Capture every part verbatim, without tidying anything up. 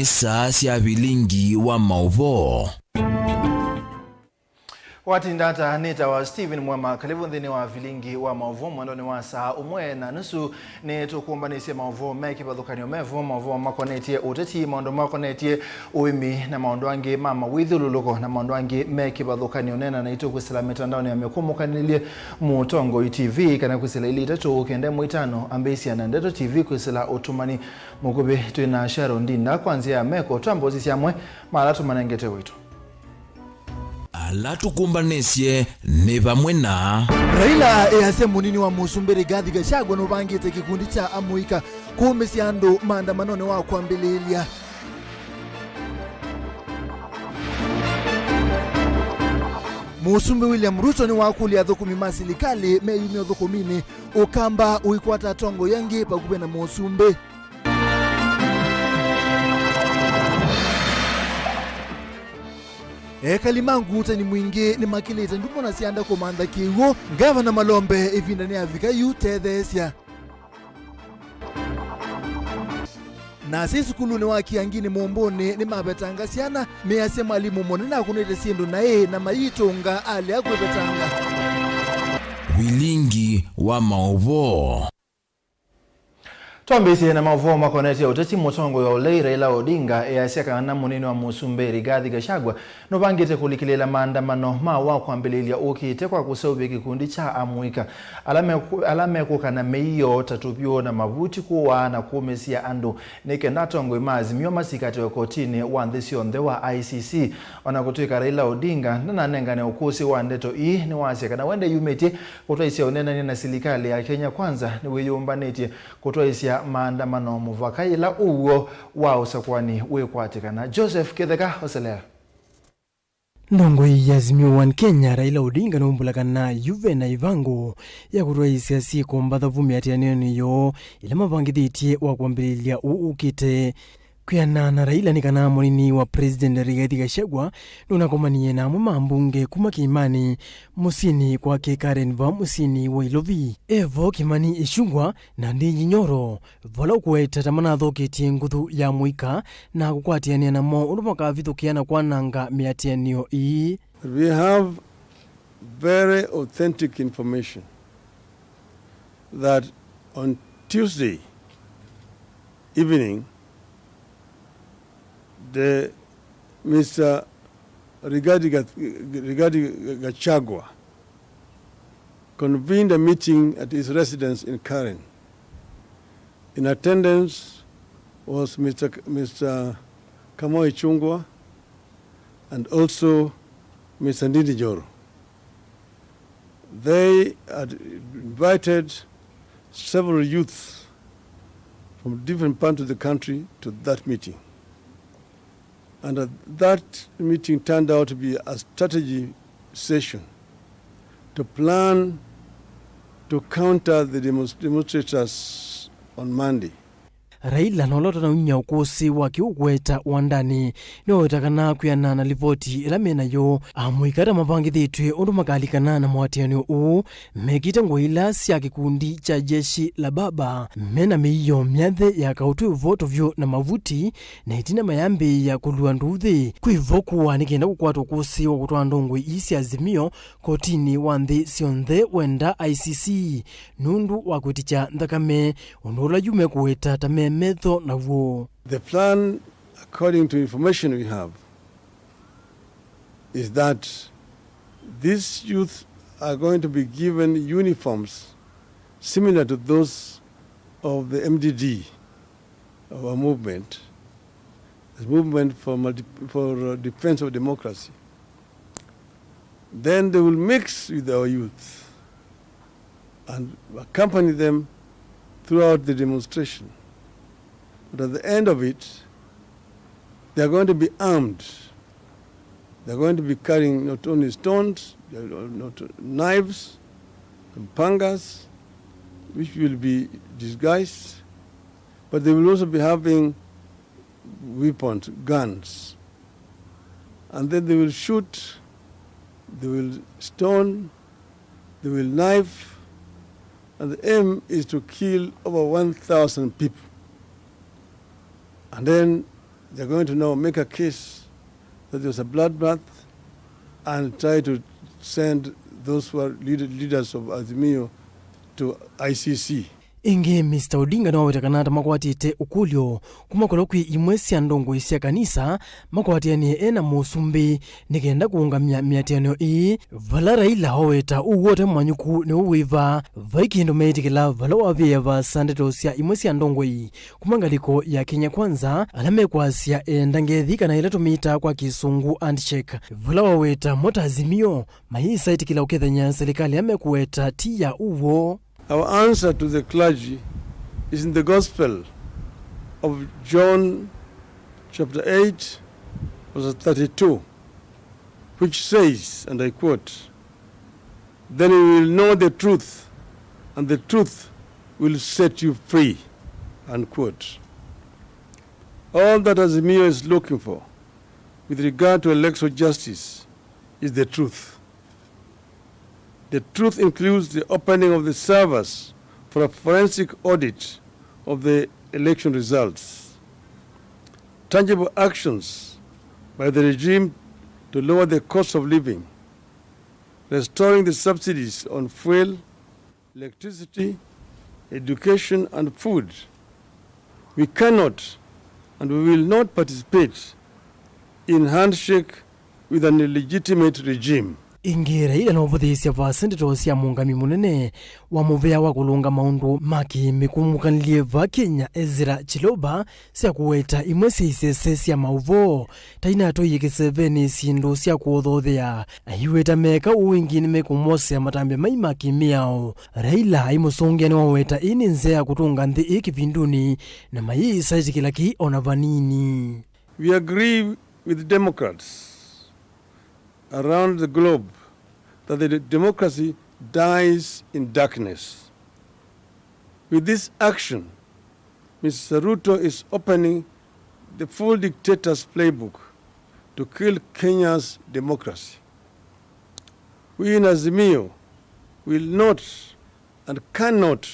Saa sya vilingi wa maũvoo. Watinda ata? Nĩtawa Stephen Mwema. Kalĩvu nthĩnĩ wa vilingi wa maũvoo mwendonĩ wa saa ũmwe na nusu. Nĩtũkũmbanĩsye maũvoo me kĩvathũkany'o me vo, maũvoo makonetye ũteti, maũndũ makonetye ũĩmi, na maũndũ angĩ ma mawĩthyũlũlũko, na maũndũ angĩ me kĩvathũkany'o. Neena naitũ kwĩsĩla mĩtandaonĩ ya mĩkũmũkanĩlye Mũtongoi T V, kana kwĩsĩla ilĩ itatũ kenda ĩmwe itano ambĩĩsya na Ndeto T V kwĩsĩla ũtũmani mũkuvĩ. Twĩ na Sharon Ndinda kwa nzĩa ya meko. Twambe ũsisya amwe ma ala tũmanengete waitũ. Ala tũkũmbanĩsye nĩ vamwe na Raila easya mũnini wa mũsumbĩ Rigathi Gachagua nũvangĩte kĩkundi kya amũika kũũmĩsya andũ maandamanonĩ wa kwambĩlĩĩlya. Mũsumbĩ William Ruto nĩwakũlya athũkũmi ma silikalĩ meyumye ũthũkũminĩ ũkamba ũikwata atongoi angĩ vakuvĩ na mũsumbĩ. Ekali ma Ngutani Mwingĩ nĩmakĩlĩte ndumo na syanda kũmantha kĩw'ũ. Ngavana Malombe ĩvinda nĩyavika yu tetheesya. Na asyai sukulunĩ wa Kiangini Mũmbũnĩ nĩmavetanga syana, measya mwalimũ mũnene akũnĩte syĩndũ naĩ na mayĩtũnga alea kwĩvetanga. Vilingi wa maũvoo. Twambĩĩsye na maũvoo makonetye ũteti. Mũtongoi wa ũlei Raila Odinga easya kana mũnini wa mũsumbĩ Rigathi Gachagua nũvangĩte kũlikĩlĩĩla maandamano ma wa kwambĩlĩĩlya ũkĩte kwa kũseũvya kĩkundi kya amũika ala meku-, ala mekũka na mĩio ta tũvyũ na mavuti, kũaa na kũũmĩsya andũ, nĩ kenda atongoi ma Azimio masikatĩwe kotinĩ wa nthĩ syonthe wa I C C. O na kũtw'ĩka Raila Odinga ndananengane ũkũsĩ wa ndeto ii, nĩwasya kana we ndeyumĩtye kũtwaĩsya ũneenany'a na silikalĩ ya Kenya Kwanza, nĩwĩyũmbanĩtye kũtwaĩsya maandamano mũvaka yĩla ũw'o wa ũsakũani wĩkwatĩkana. Joseph Kĩtheka oselea. Ndongoi ya Azimio One Kenya, Raila Odinga, nũmbũla kana yu ve na ĩvango ya kũtwaĩsya syĩko mbathavu mĩatĩanĩonĩ yoo ĩla mavangĩthĩtye wa kwambĩlĩlya ũũ ũkĩte. Kwĩanana na Raila nĩ kana mũnini wa President Rigathi Gachagua nũnakomanie na amwe ma ambunge kuma kĩĩmanĩ mũsyĩnĩ kwake Karen va mũsyĩnĩ wa Ilovi. E vo Kimani Ichung'wah na Ndindi Nyoro, vala ũkũweta ta manathoketye nguthu ya mũika na kũkwatĩanĩa namo ũndũ makavithũkĩa na kwananga mĩatĩanĩo ii. We have very authentic information that on Tuesday evening, the Mister Rigathi Gach-, Rigathi Gachagua convened a meeting at his residence in Karen. In attendance was Mister K-, Mister Kamau Ichung'wah and also Mister Ndindi Nyoro. They had invited several youths from different parts of the country to that meeting. And, uh, that meeting turned out to be a strategy session to plan to counter the demos-, demonstrators on Monday. Raila, na ũla ũtanaumya ũkũsĩ wake ũkũweta wandanĩ, nĩwaweta kana kwĩanana na livoti ĩla me nayo, amũika ta mavangĩthĩtw'e ũndũ makalikana na mũatĩanĩo ũũ, mekĩte ngũa ila sya kĩkundi kya Jeshi la Baba, me na mĩio myathĩ ya kaũtũ ĩvo tũvyũ na mavuti, na ĩtina mayambĩĩa kũlua nduuthĩ kwĩ vo kũa nĩ kenda kũkwata ũkũsĩ wa kũtwaa ndongoi ii sya Azimio kotinĩ wa nthĩ syonthe wenda I C C nũndũ wa kwĩtĩkya nthakame, ũndũ ũla yu mekũweta ta me metho naw'o. The plan, according to information we have, is that these youth are going to be given uniforms similar to those of the M D D, our movement, the movement for multi-, for, uh, defense of democracy. Then they will mix with our youth and accompany them throughout the demonstration. But at the end of it, they are going to be armed. They are going to be carrying not only stones, they are not, knives, pangas, which will be disguised, but they will also be having weapons, guns. And then they will shoot, they will stone, they will knife, and the aim is to kill over one thousand people. And then They're going to now make a case that there was a bloodbath and try to send those who are lead-, leaders of Azimio to I C C. Ĩngĩ, Mister Odinga nĩwaweta kana ta makwatĩte ũkũlyo kuma kũla kwĩ imwe sya ndongoi sya kanisa makwatĩanĩe e na mũsumbĩ nĩ kenda kũũngamya mĩatĩanĩo ĩĩ, vala Raila waweta ũw'o ũte mwanyũku nĩw'o wĩva vai kĩndũ meĩtĩkĩla vala wavĩĩa vaasa ndeto sya imwe sya ndongoi kuma ngalĩko ya Kenya Kwanza, ala mekwasya enda ngethi kana ĩla tũmĩtaa kwa Kĩsũngũ handshake, vala waweta mo ta Azimio mayĩsa ĩtĩkĩla ũkethany'a silikalĩ ya mekũweta ti ya ũw'o. Our answer to the clergy is in the Gospel of John chapter eight, verse thirty-two, which says, and I quote, "Then you will know the truth, and the truth will set you free," unquote. All that Azimio is looking for with regard to electoral justice is the truth. The truth includes the opening of the servers for a forensic audit of the election results, tangible actions by the regime to lower the cost of living, restoring the subsidies on fuel, electricity, education, and food. We cannot and we will not participate in handshake with an illegitimate regime. Ĩngĩ, Raila nũvũthĩĩsya vaasa ndeto sya mũũngami mũnene wa mũvĩa wa kũlũnga maũndũ ma kĩĩmĩ kũmũkanĩlye va Kenya, Ezra Chiloba, sya kũweta imwe sya isese sya maũvoo ta inatwaie kĩsevenĩ syĩndũ sya kũothoothea. Aiweta meka ũu ĩngĩ nĩmekũmwosea matambya mai ma kĩmĩao. Raila aimũsũngĩa nĩwaweta ĩĩ nĩ nzĩa ya kũtũnga nthĩ ĩ kĩvindunĩ na mayĩsa ĩtĩkĩla kĩĩ o na vanini. We agree with Democrats around the globe that the de-, democracy dies in darkness. With this action, Mister Ruto is opening the full dictator's playbook to kill Kenya's democracy. We in Azimio will not and cannot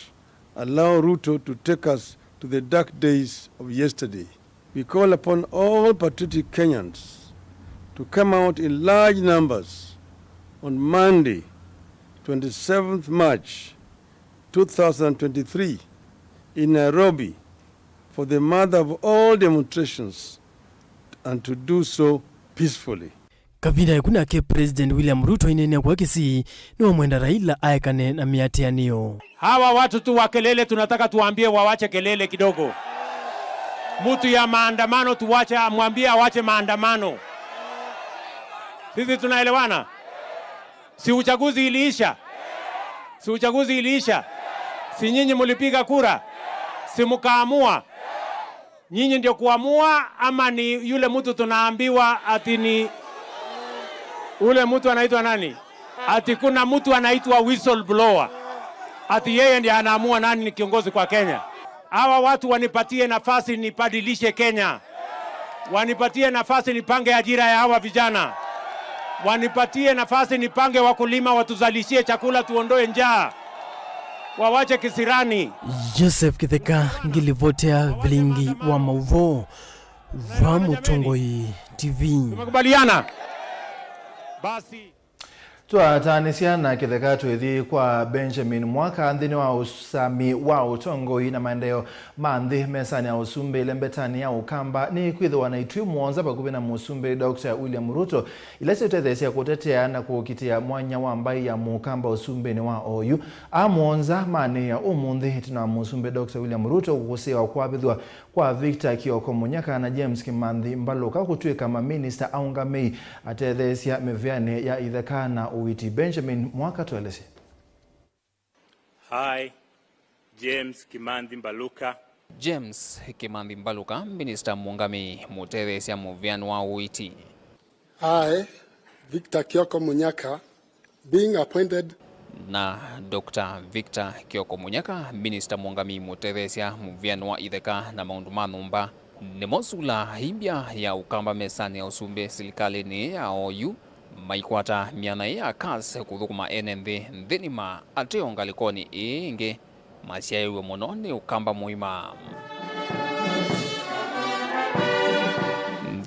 allow Ruto to take us to the dark days of yesterday. We call upon all patriotic Kenyans to come out in large numbers on Monday, twenty-seventh March two thousand twenty-three, in Nairobi for the mother of all demonstrations, and to do so peacefully. Kavinda ĩku nake President William Ruto aineenea kwa Kisii nĩwamwenda Raila aekane na mĩatĩanĩo. Hawa watu tu wa kelele, tunataka tuwaambie wawache kelele kidogo. Mtu ya maandamano tuwache, amwambie awache maandamano. Sisi tunaelewana? Si uchaguzi iliisha? Si uchaguzi iliisha? Si nyinyi mulipiga kura? Si mkaamua? Nyinyi ndio kuamua, ama ni yule mtu tunaambiwa ati ni ule mtu anaitwa nani? Ati kuna mtu anaitwa whistleblower. Ati yeye ndiye anaamua nani ni kiongozi kwa Kenya. Hawa watu wanipatie nafasi nibadilishe Kenya. Wanipatie nafasi nipange ajira ya hawa vijana. Wanipatie nafasi nipange wakulima watuzalishie chakula, tuondoe njaa. Wawache kisirani. Joseph Kitheka, ngilivotea vilingi wa maũvoo va Mũtongoi T V. Tumekubaliana? Basi. Twataanĩsya na Kĩtheka twĩthi kwa Benjamin Mwaka nthĩnĩ wa ũsami wa ũtongoi na maendeeo ma nthĩ mesanĩ ya ũsumbĩ ĩlembetanĩ ya Ũkamba nĩ kwĩthĩwa na ituĩ mũonza vakuvĩ na Mũsumbĩ Doctor William Ruto ila syĩũtetheesya kũtetea na kũkitĩa mwanya wa mbaĩ ya Mũkamba ũsumbĩnĩ wa oyu. Aa mũonza maanĩĩa ũmũnthĩ ĩtina wa Mũsumbĩ Doctor William Ruto kũsĩĩwa kwavĩthw'a kwa Victor Kioko Munyaka na James Kimanthi Mbaluka kũtw'ĩka maminista aũngamĩi atetheesya mĩvĩanĩ ya itheka na ũiiti. Benjamin Mwaka tũelesye. I, James Kimanthi Mbaluka. James Kimanthi Mbaluka, minista mũũngamĩi mũtetheesya mũvĩanĩ wa ũiiti. I, Victor Kioko Munyaka, being appointed. Na Doctor Victor Kioko Munyaka, minista mũũngamĩi mũtetheesya mũvĩanĩ wa itheka na maũndũ ma nyũmba, nĩmo sula ĩmbya ya Ũkamba mesanĩ ya ũsumbĩ silikalĩnĩ ya oyu, maikwata myanya ĩĩ ya CAS kũthũkũma ene nthĩ nthĩnĩ ma ateo ngalĩkonĩ ĩĩ ĩngĩ masyaĩwe mũno nĩ Ũkamba mũima.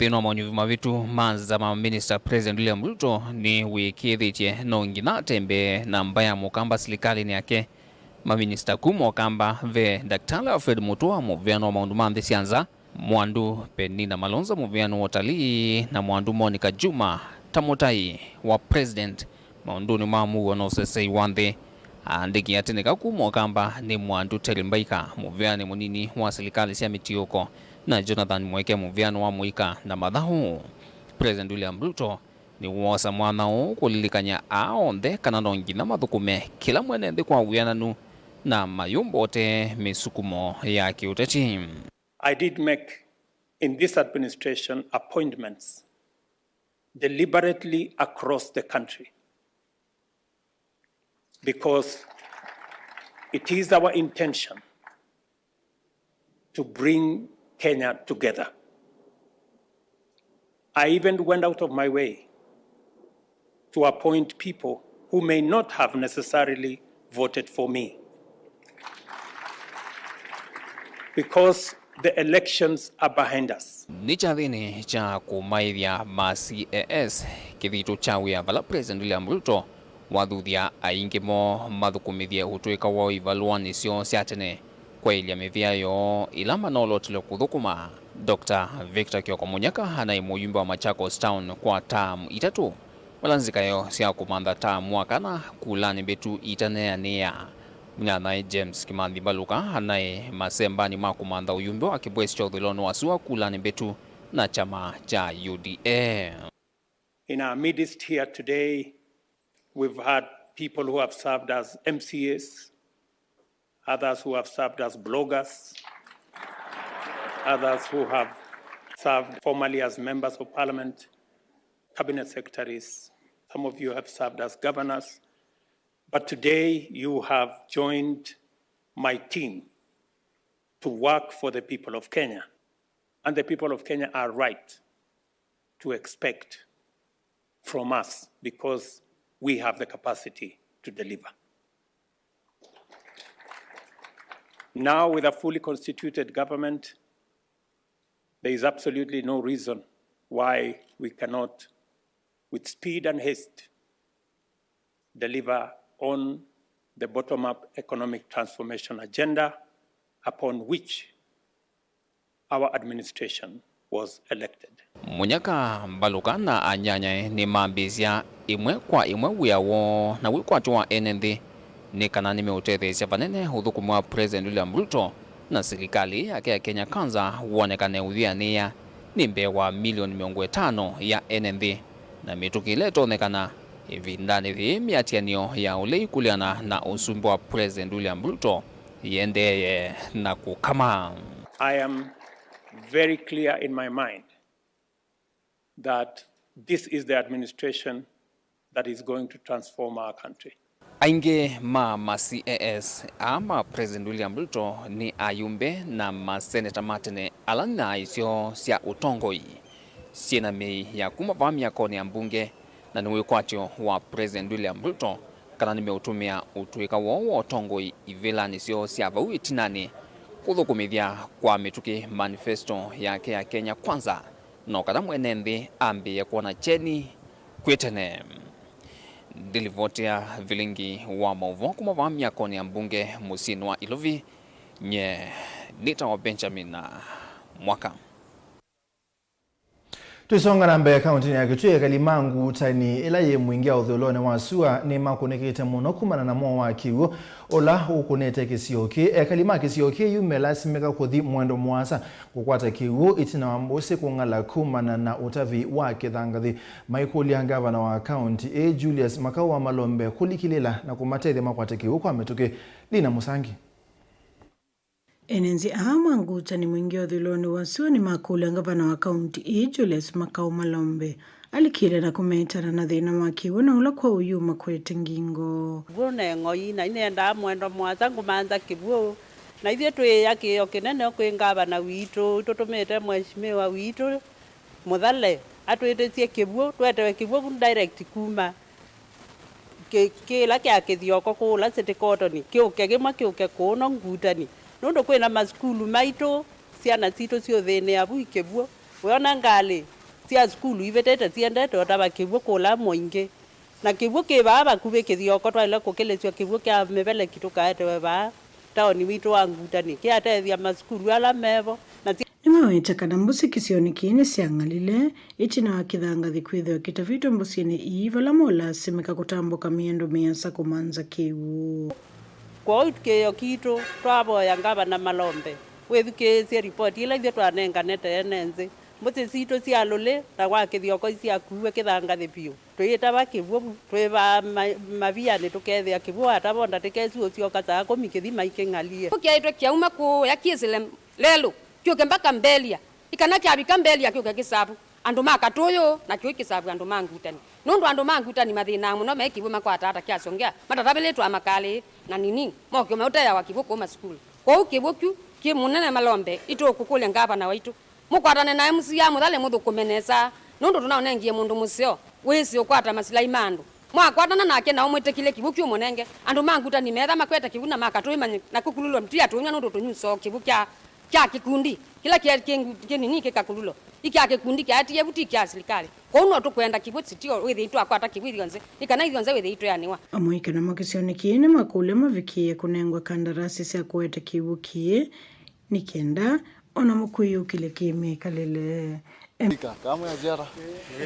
Nthĩnĩ wa monyuvi mavĩtu ma nza ma minista, President William Ruto nĩwĩkĩĩthĩtye no nginya atembee na mba ya Mũkamba silikalĩnĩ yake. Maminista kuma Ũkamba ve Daktari Alfred Mutua, mũvĩano wa maũndũ ma nthĩ sya nza, Mwandu Penina Malonza, mũvĩano wa ũtalii, na Mwandu Monica Juma ta mũtai wa President maũndũnĩ ma mũuo na ũsesei wa nthĩ. Aandĩki atĩnĩka kuma Ũkamba nĩ Mwandu Terry Mbaika, mũvĩanĩ mũnini wa silikalĩ sya mĩtiũko, na Jonathan Mweke, mũvĩano wa mũika na mathaũ. President William Ruto nĩwoosa mwanya ũũ kũlilikany'a aa onthe kana no nginya mathũkũme kĩla mwene nthĩ kwa wĩananu na mayũmbote mĩsukumo ya kĩũteti. I did make in this administration appointments deliberately across the country because it is our intention to bring Kenya together. I even went out of my way to appoint people who may not have necessarily voted for me because the elections are behind us. Nĩ kyathĩnĩ kya kũmaĩthya ma C A S kĩthitũ kya wĩa vala President William Ruto wathuthya aingĩ moo mathũkũmĩthye ũtũĩka woo ivalũanĩ syoo sya tene kwaĩlya mĩvĩa yoo ĩla manoolotelwe kũthũkũma. Doctor Victor Kioko Mũnyaka anaĩ mũyumbe wa Machakos Town kwa taamu itatũ, vala nzika yoo sya kũmantha taamu wa kana kulanĩ mbĩtu itaneanĩa. Mũnyanyae James Kimanthi Mbaluka anaĩ masembanĩ ma kũmantha ũyumbe wa kĩvwesi kya ũthũĩlonĩ wa sua kulanĩ mbĩtu na kyama kya U D A. In our midst here today, we've had people who have served as M C As, others who have served as bloggers, others who have served formerly as members of parliament, cabinet secretaries. Some of you have served as governors. But today you have joined my team to work for the people of Kenya. And the people of Kenya are right to expect from us because we have the capacity to deliver. Now, with a fully constituted government, there is absolutely no reason why we cannot, with speed and haste, deliver on the bottom-up economic transformation agenda upon which our administration was elected. Mũnyaka, Mbaluka na anyanyae nĩmambĩĩsya ĩmwe kwa ĩmwe wĩa woo na wĩkwatyo wa ene nthĩ, nĩ kana nĩmeũtetheesya vanene ũthũkũmi wa President William Ruto na silikalĩ yake ya Kenya Kwanza wonekane ũyĩanĩĩa nĩ mbee wa milioni mĩongo ĩtano ya ene nthĩ, na mĩtũkĩ ĩla ĩtonyekana ĩvindanĩ yĩĩ mĩatianĩo ya ũlei kũleana na ũsumbĩ wa President William Ruto yĩendeeye na kũkama. I am very clear in my mind that this is the administration that is going to transform our country. Aingĩ ma ma C A S aa ma President William Ruto nĩ ayumbe na maseneta ma tene ala na isyo sya ũtongoi syĩ na mĩĩ ya kuma vaa myakonĩ ya mbunge, na nĩ wĩkwatyo wa President William Ruto kana nĩmeũtũmĩa ũtũĩka woo wa ũtongoi ivĩlanĩ syoo sya vau ĩtinanĩ kũthũkũmĩthya kwa mĩtũkĩ manifesto yake ya Kenya Kwanza, no kana mwene nthĩ ambĩĩe kwona kyeni kwĩ tene. Ndilivotea vilingi wa maũvoo kuma vaa myakonĩ ya mbunge mũsyĩnĩ wa Ilovi, nye nĩtawa Benjamin Mwaka. Tũisonga na mbee, kaũntĩnĩ ya Kitui, ekali ma Ngutani ĩla yĩ Mwingĩa ũthũĩlonĩ wa sua nĩmakũnĩkĩte mũno kumana na mwoo wa kĩw'ũ ũla ũkũnĩte kĩsio kĩĩ. Ekali ma kĩsio kĩĩ yu melasimĩka kũthi mwendo mũasa kũkwata kĩw'ũ ĩtina wa mbũsĩ kũng'ala kumana na ũtavi wa kĩthangathĩ, maikũlya ngavana wa kaũntĩ ĩĩ Julius Makau wa Malombe kũlikĩlĩĩla na kũmatethya makwate kĩw'ũ kwa mĩtũkĩ. Lina Mũsangi. Ene nzĩ aa ma Ngutani Mwingĩa ũthũĩlonĩ wa sua nĩmakũlya ngavana wa kaũntĩ ĩĩ Julius Makau Malombe alikĩle na kũmetana na thĩna wa kĩw'ũ na ũla kwa ũyu makwete ngingo. Kĩw'ũ ne ng'oi, na inendaa mwendo mũasa ngũmantha kĩw'ũ. Na ithyĩ twĩĩa kĩĩo kĩnene kwĩ ngavana witũ, tũtũmĩte mheshimiwa witũ Mũthale atwĩtĩsye kĩw'ũ, twetewe kĩw'ũ direct kuma kĩ-, kĩla kya Kĩthioko kũla City Cotton, kĩũke kĩmwe kĩũke kũũno Ngutani, nũndũ kwĩna masukulu maitũ, syana sitũ siũthĩnĩa vu ikĩw'ũ. Wĩona ngalĩ sya sukulu ivĩtĩte siendete ũtava kĩw'ũ kũla mũingĩ, na kĩw'ũ kĩ vaa vakuvĩ kĩthioko, twaĩle kũkĩlĩsw'a kĩw'ũ kya mĩveleki tũkaetewe vaa taoni witũ wa Ngutani, kĩatethya masukulu ala mevo na sya Nĩmawete kana mbũsĩ kĩsionĩ kĩĩ nĩsyang'alile ĩtina wa kĩthangathĩ kwĩthĩwa kĩtavĩtwe mbũsĩnĩ ii, vala molasimĩka kũtambũka mĩendo mĩasa kũmanza kĩw'ũ. Kwoou kĩĩo kitũ twavoya Ngavana Malombe wĩthukĩĩsye ripoti ila ithyĩ twanenganĩte ene nthĩ. Mbũsĩ sitũ sya lũlĩ na wa kĩthioko isyakuiwe kĩthangathĩ vyũ. Tũyĩtava kĩw'ũ twĩ vaa ma- mavianĩ, tũkethĩa kĩw'ũ watava o ndatĩka ĩsu ũsyoka saa kũmi kĩthima ikĩng'alie. Kĩaĩtwe kyauma kũya kĩsĩle lelũ kyũke mbaka Mbelia, ikana kyavika Mbelia kyũke kĩsavu andũ ma Katũyũ, na kĩu kĩsavu andũ ma Ngutani. Nũndũ andũ ma Ngutani mathĩnaa mũno me kĩw'ũ makwataa ta kya Songea, matatavĩlĩtwe amakalĩ na nini, moke maũteawa kĩw'ũ kũu masukulu. Kwoou kĩw'ũ kyu kĩ mũnene Malombe, itũkũkũlya ngavana waitũ mũkwatane na M C A Mũthale mũthũkũme nesa, nũndũ tũnaũnengie mũndũ mũseo wĩsĩ ũkwata masilai ma andũ. Mwakwatana nake na ũmwĩtĩkĩlye kĩw'ũ kĩũmũnenge, andũ ma Ngutani meetha makwete kĩw'ũ na ma Katũyũ manye na kũkululwa, tũiatũnywa nũndũ tũnyuso kĩw'ũ kya kya kĩkundi kĩla kĩ- kĩ- kĩnini kĩkakululwa. Ikya kĩkundi kyaetie vu ti kya silikalĩ. Kwoou no tũkwenda kĩw'ũ sitio wĩthĩi twakwata kĩw'ũ ithyonthe, nĩ kana ithyonthe wĩthĩi tweanĩwa. Amũika namo kĩsionĩ kĩĩ nĩmakũlya mavikĩĩe kũnengwa kandarasi sya kũete kĩw'ũ kĩĩ nĩ kenda o namo kwĩyũkĩlya kĩ-mĩkalĩle. Ika, kamwe aciara.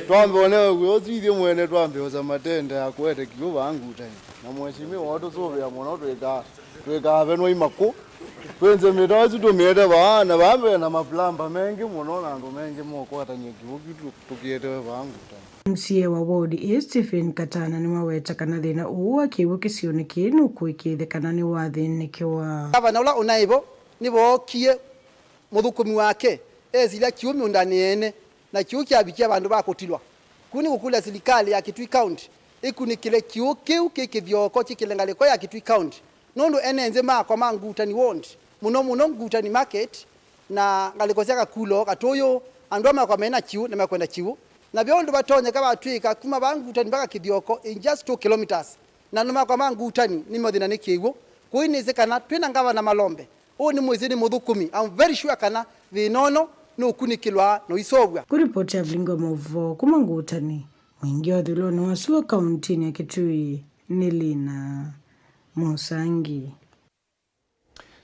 Twambe one wĩw'e ũsu ithyĩ mwene twambe osa matende ya kũete kĩw'ũ vaa Ngutani. Na mheshimiwa watũsũvĩa mũno twĩka- twĩkavenwa imakũ. Twĩnze mĩtao ĩsu tũmĩete vaa, na vaa ve na maplamba mengĩ mũno na andũ mengĩ mokwatany'a kĩw'ũ kĩu tũ- tũkĩetewe vaa Ngutani. M C A wa ward ĩĩ Stephen Katana nĩmaweta kana thĩna ũũ wa kĩw'ũ kĩsionĩ kĩĩ nũkũĩkĩĩthya kana nĩwathĩnĩkĩwa. Ngavana ũla ũnaĩ vo nĩvookie mũthũkũmi wake esilya kĩw'ũ mĩũndanĩ ene, na kĩw'ũ kyavikie vandũ va kũtilwa. Kũu nĩ kũkũlya silikalĩ ya Kitui County ĩkunĩkĩle kĩw'ũ kĩu kĩ kĩthyoko kyĩkĩle ngalĩko ya Kitui County, nũndũ ene nthĩ makwa ma Ngutani Ward, mũno mũno Ngutani Market na ngalĩko sya Kakulo, Katũyũ, andũ aa makwa mena kĩw'ũ na mekwenda kĩw'ũ. Na ve ũndũ vatonyeka vatw'ĩka kuma vaa Ngutani mpaka kĩthyoko in just two kilometres, na andũ makwa ma Ngutani nĩmathĩna nĩ kĩw'ũ. Kũu nĩsĩ kana twĩ na ngavana Malombe, ũũ nĩ mwĩsĩ nĩ mũthũkũmi. I'm very sure kana thĩna ũno nũkunĩkĩlwa na ũisovw'a. Kũripoti ya Vilingi wa Maũvoo kuma Ngutani, mũingĩ wa ũthũĩlonĩ wa sua kauntinĩ ya Kitui nĩ Lina Mũsangi.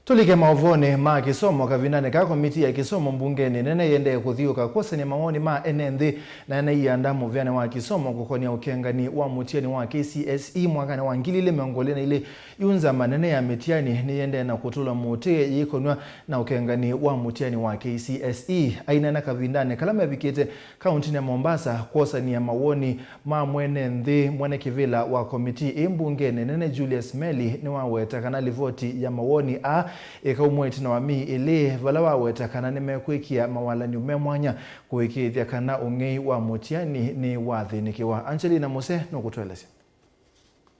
Tũlike maũvoonĩ ma kĩsomo. Kavindanĩ kaa, komiti ya kĩsomo mbungenĩ nene yĩendee kũthiũũka kwosany'a mawoni ma ene nthĩ na ene ianda mũvĩanĩ wa kĩsomo kũkonĩa ũkengani wa mũtiani wa K C S E mwakanĩ wa ngili ilĩ mĩongo ĩlĩ na ilĩ. Yu nzama nene ya mĩtiani nĩyĩendee na kũtũla mũtĩ yĩkonw'a na ũkengani wa mũtiani wa K C S E. Aineena kavindanĩ kala mevikĩte kauntinĩ ya Mombasa kwosany'a mawoni ma mwene nthĩ, mwene kĩvĩla wa komitii ĩĩ mbungenĩ nene Julius Meli nĩwaweta kana livoti ya mawoni aa ĩkaumwa ĩtina wa myei ĩlĩ, vala waweta kana nĩmekwĩkĩa mawalany'o me mwanya kũĩkĩĩthya kana ũng'ei wa mũtiani nĩwathĩnĩkĩwa. Angelina Muse nũkũtũelesya.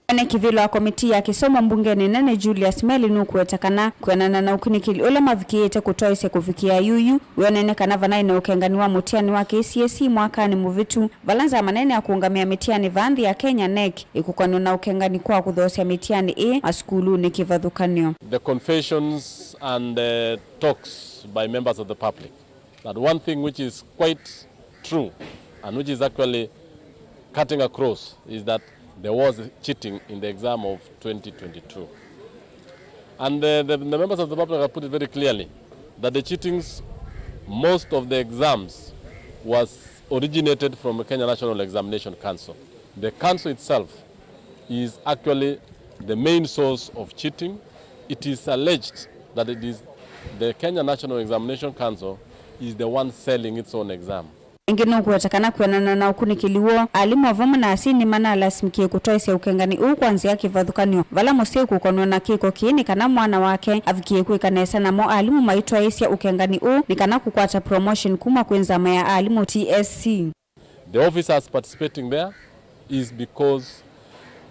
Mwene kĩvĩla wa komitii ya kĩsomo mbungenĩ nene Julius Meli nũkũweta kana kwĩanana na ũkunĩkĩli ũla mavikĩĩte kũtwaĩsya kũvikĩa yuyu, wĩonene kana vanaĩ na ũkengani wa mũtiani wa K C S E mwakanĩ mũvĩtu, vala nzama nene ya kũũngamĩa mĩtiani vaa nthĩ ya Kenya, nec, ĩkũkonwa na ũkengani kwa kũthoosya mĩtiani ĩĩ masukulunĩ kĩvathũkany'o. The confessions and, uh, talks by members of the public that one thing which is quite true and which is actually cutting across is that there was cheating in the exam of twenty twenty-two. And the, the, the members of the public have put it very clearly that the cheatings, most of the exams was originated from Kenya National Examination Council. The council itself is actually the main source of cheating. It is alleged that it is the Kenya National Examination Council is the one selling its own exam. Ĩngĩ nũkũweta kana kwĩanana na ũkunĩkĩli woo, alimũ o vamwe na asyai nĩmanalasimĩkie kũtwaĩsya ũkengani ũũ kwa nzĩa kĩvathũkany'o, vala mũsyai kũkonwa na kĩko kĩĩ nĩ kana mwana wake avikĩe kwĩka nesa, namo alimũ maitwaĩsya ũkengani ũũ nĩ kana kũkwata promotion kuma kwĩ nzama ya alimũ T S C. The officers participating there is because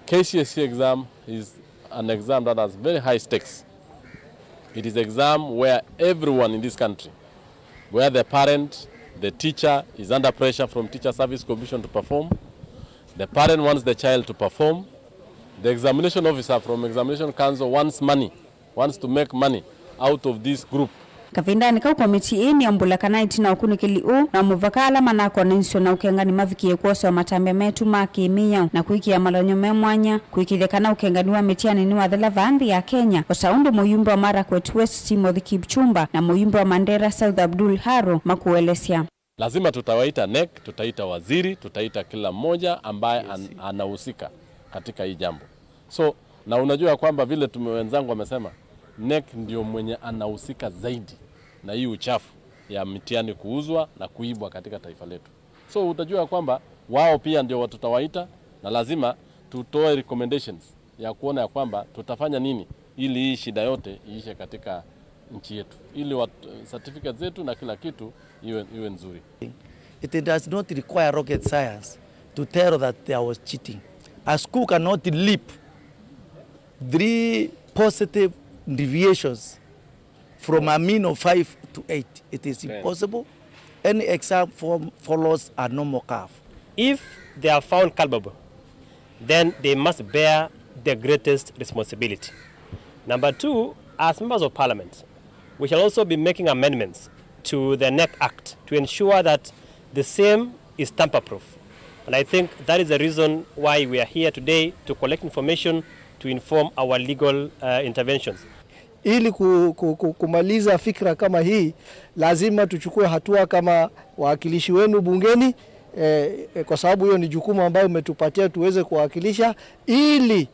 K C S E exam is an exam that has very high stakes. It is exam where everyone in this country, where the parent, the teacher is under pressure from Teacher Service Commission to perform. The parent wants the child to perform. The examination officer from Examination Council wants money, wants to make money out of this group Kavindanĩ kau, komiti ĩĩ nĩyaumbũla kana ĩtina wa ũkunĩkĩli ũũ, no mũvaka ala manakonanĩsw'a na ũkengani mavikĩe kwosewa matambya metũ ma kĩ-mĩao na kwĩkĩa malonyo me mwanya, kũĩkĩĩthya kana ũkengani wa mĩtiani nĩwathela vaa nthĩ ya Kenya, o ta ũndũ mũyumbe wa Marakwet West Timothy Kipchumba na mũyumbe wa Mandera South Abdul Haro makũelesya. Lazima tutawaita NEC, tutaita waziri, tutaita kila mmoja ambaye an-, anahusika katika hii jambo. So, na unajua kwamba vile tume-, wenzangu wamesema, NEC ndio mwenye anahusika zaidi na hii uchafu ya mitihani kuuzwa na kuibwa katika taifa letu. So, utajua kwamba wao pia ndio tutawaita, na lazima tutoe recommendations ya kuona ya kwamba tutafanya nini ili hii shida yote iishe katika nchi yetu, ili wat-, certificates zetu na kila kitu iwe, iwe nzuri. It does not require rocket science to tell that there was cheating. A school cannot leap three positive deviations from a mean of five to eight. It is impossible. Any exam form follows a normal curve. If they are found culpable, then they must bear the greatest responsibility. Number two, as members of parliament, we shall also be making amendments to the NEC Act to ensure that the same is tamper-proof. And I think that is the reason why we are here today, to collect information, to inform our legal, uh, interventions. Ili ku-, ku-, ku-, kumaliza fikra kama hii, lazima tuchukue hatua kama wawakilishi wenu bungeni, eh, eh, kwa sababu hiyo ni jukumu ambayo umetupatia tuweze kuwakilisha, ili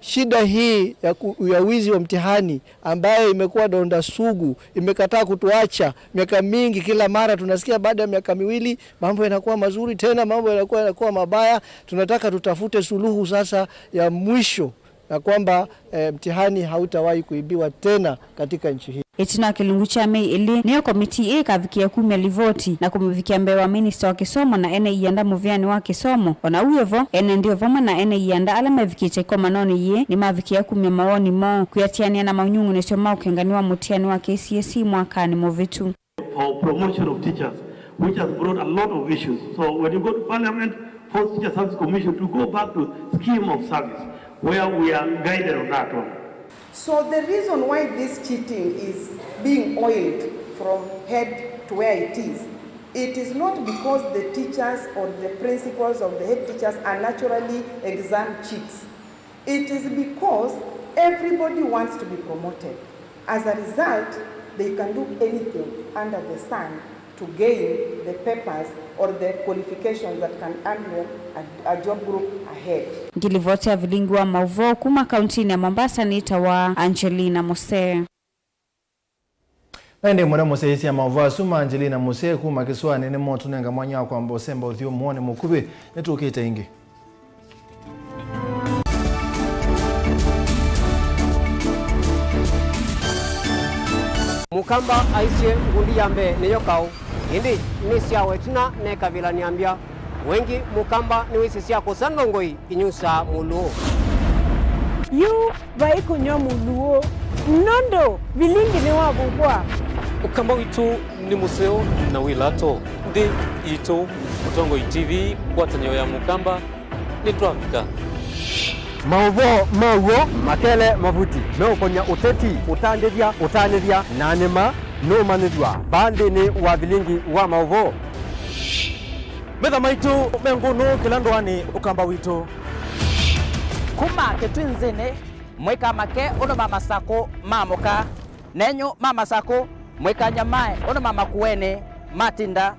shida hii ya ku-, ya wizi wa mtihani ambayo imekuwa donda sugu, imekataa kutuacha miaka mingi. Kila mara tunasikia baada ya miaka miwili mambo yanakuwa mazuri, tena mambo yanakuwa, yanakuwa mabaya. Tunataka tutafute suluhu sasa ya mwisho ya kwamba, eh, mtihani hautawahi kuibiwa tena katika nchi hii. Ĩtina wa kĩlungu kya mei ĩlĩ, nĩyo komitii ĩĩ ĩkavikĩa kumya livoti na kũmĩvikĩa mbee wa minista wa kĩsomo na ene ianda mũvĩanĩ wa kĩsomo. O na ũu wĩ vo, ene nthĩ o vamwe na ene ianda ala mevikĩte ĩkomanonĩ yĩĩ nĩmavikĩa kumya mawoni moo kwĩatĩanĩa na manyung'unĩsyo ma ũkengani wa mũtiani wa K C S E mwakanĩ mũvĩtu. For promotion of teachers, which has brought a lot of issues. So when you go to parliament, force Teacher Service Commission to go back to scheme of service, where we are guided on that one. So the reason why this cheating is being oiled from head to where it is, it is not because the teachers or the principals of the head teachers are naturally exam cheats. It is because everybody wants to be promoted. As a result, they can do anything under the sun to gain the papers or the qualifications that can earn them a, a job group ahead. Ngilivoti ya vilingi wa mauvoo kuma kauntinĩ ya Mombasa nĩtawa Angelina Musee. Na ĩndĩ mũno mũsyaĩĩsya maũvoo asu ma Angelina Musee kuma kĩsũanĩ nĩmotũnenga mwanya wa kwamba ũsemba ũthyũmũonĩ mũkuvĩ. Nĩtũkĩte ĩngĩ. Mũkamba aisye, ngundi ya mbee nĩyo kaũ, ĩndĩ nĩ syawa ĩtina nekavĩla nĩambya. Wengĩ Mũkamba nĩwĩsĩ sya kũsa ndongoi inyusaa mũlũũ. Yu vai kũnyw'a mũlũũ, nũndũ vilingi nĩwavuvwa. Ũkamba witũ nĩ mũseo na wĩ lato. Nthĩ yitũ, Mũtongoi T V, ngwatanĩo ya Mũkamba, nĩtwavika. Maũvoo ma w'o makele mavuti meũkony'a ũteti, ũtandĩthya, ũtanĩthya, na nĩma nũũmanyĩthw'a vaa nthĩnĩ wa vilingi wa maũvoo. Metha maitũ me ngũnũ kĩla ndũanĩ Ũkamba witũ. Kuma kĩtwinzĩnĩ, mũikamake ũndũ ma Masakũ maamũka, nenyu ma Masakũ, mũikanyamae ũndũ ma Makuenĩ matinda.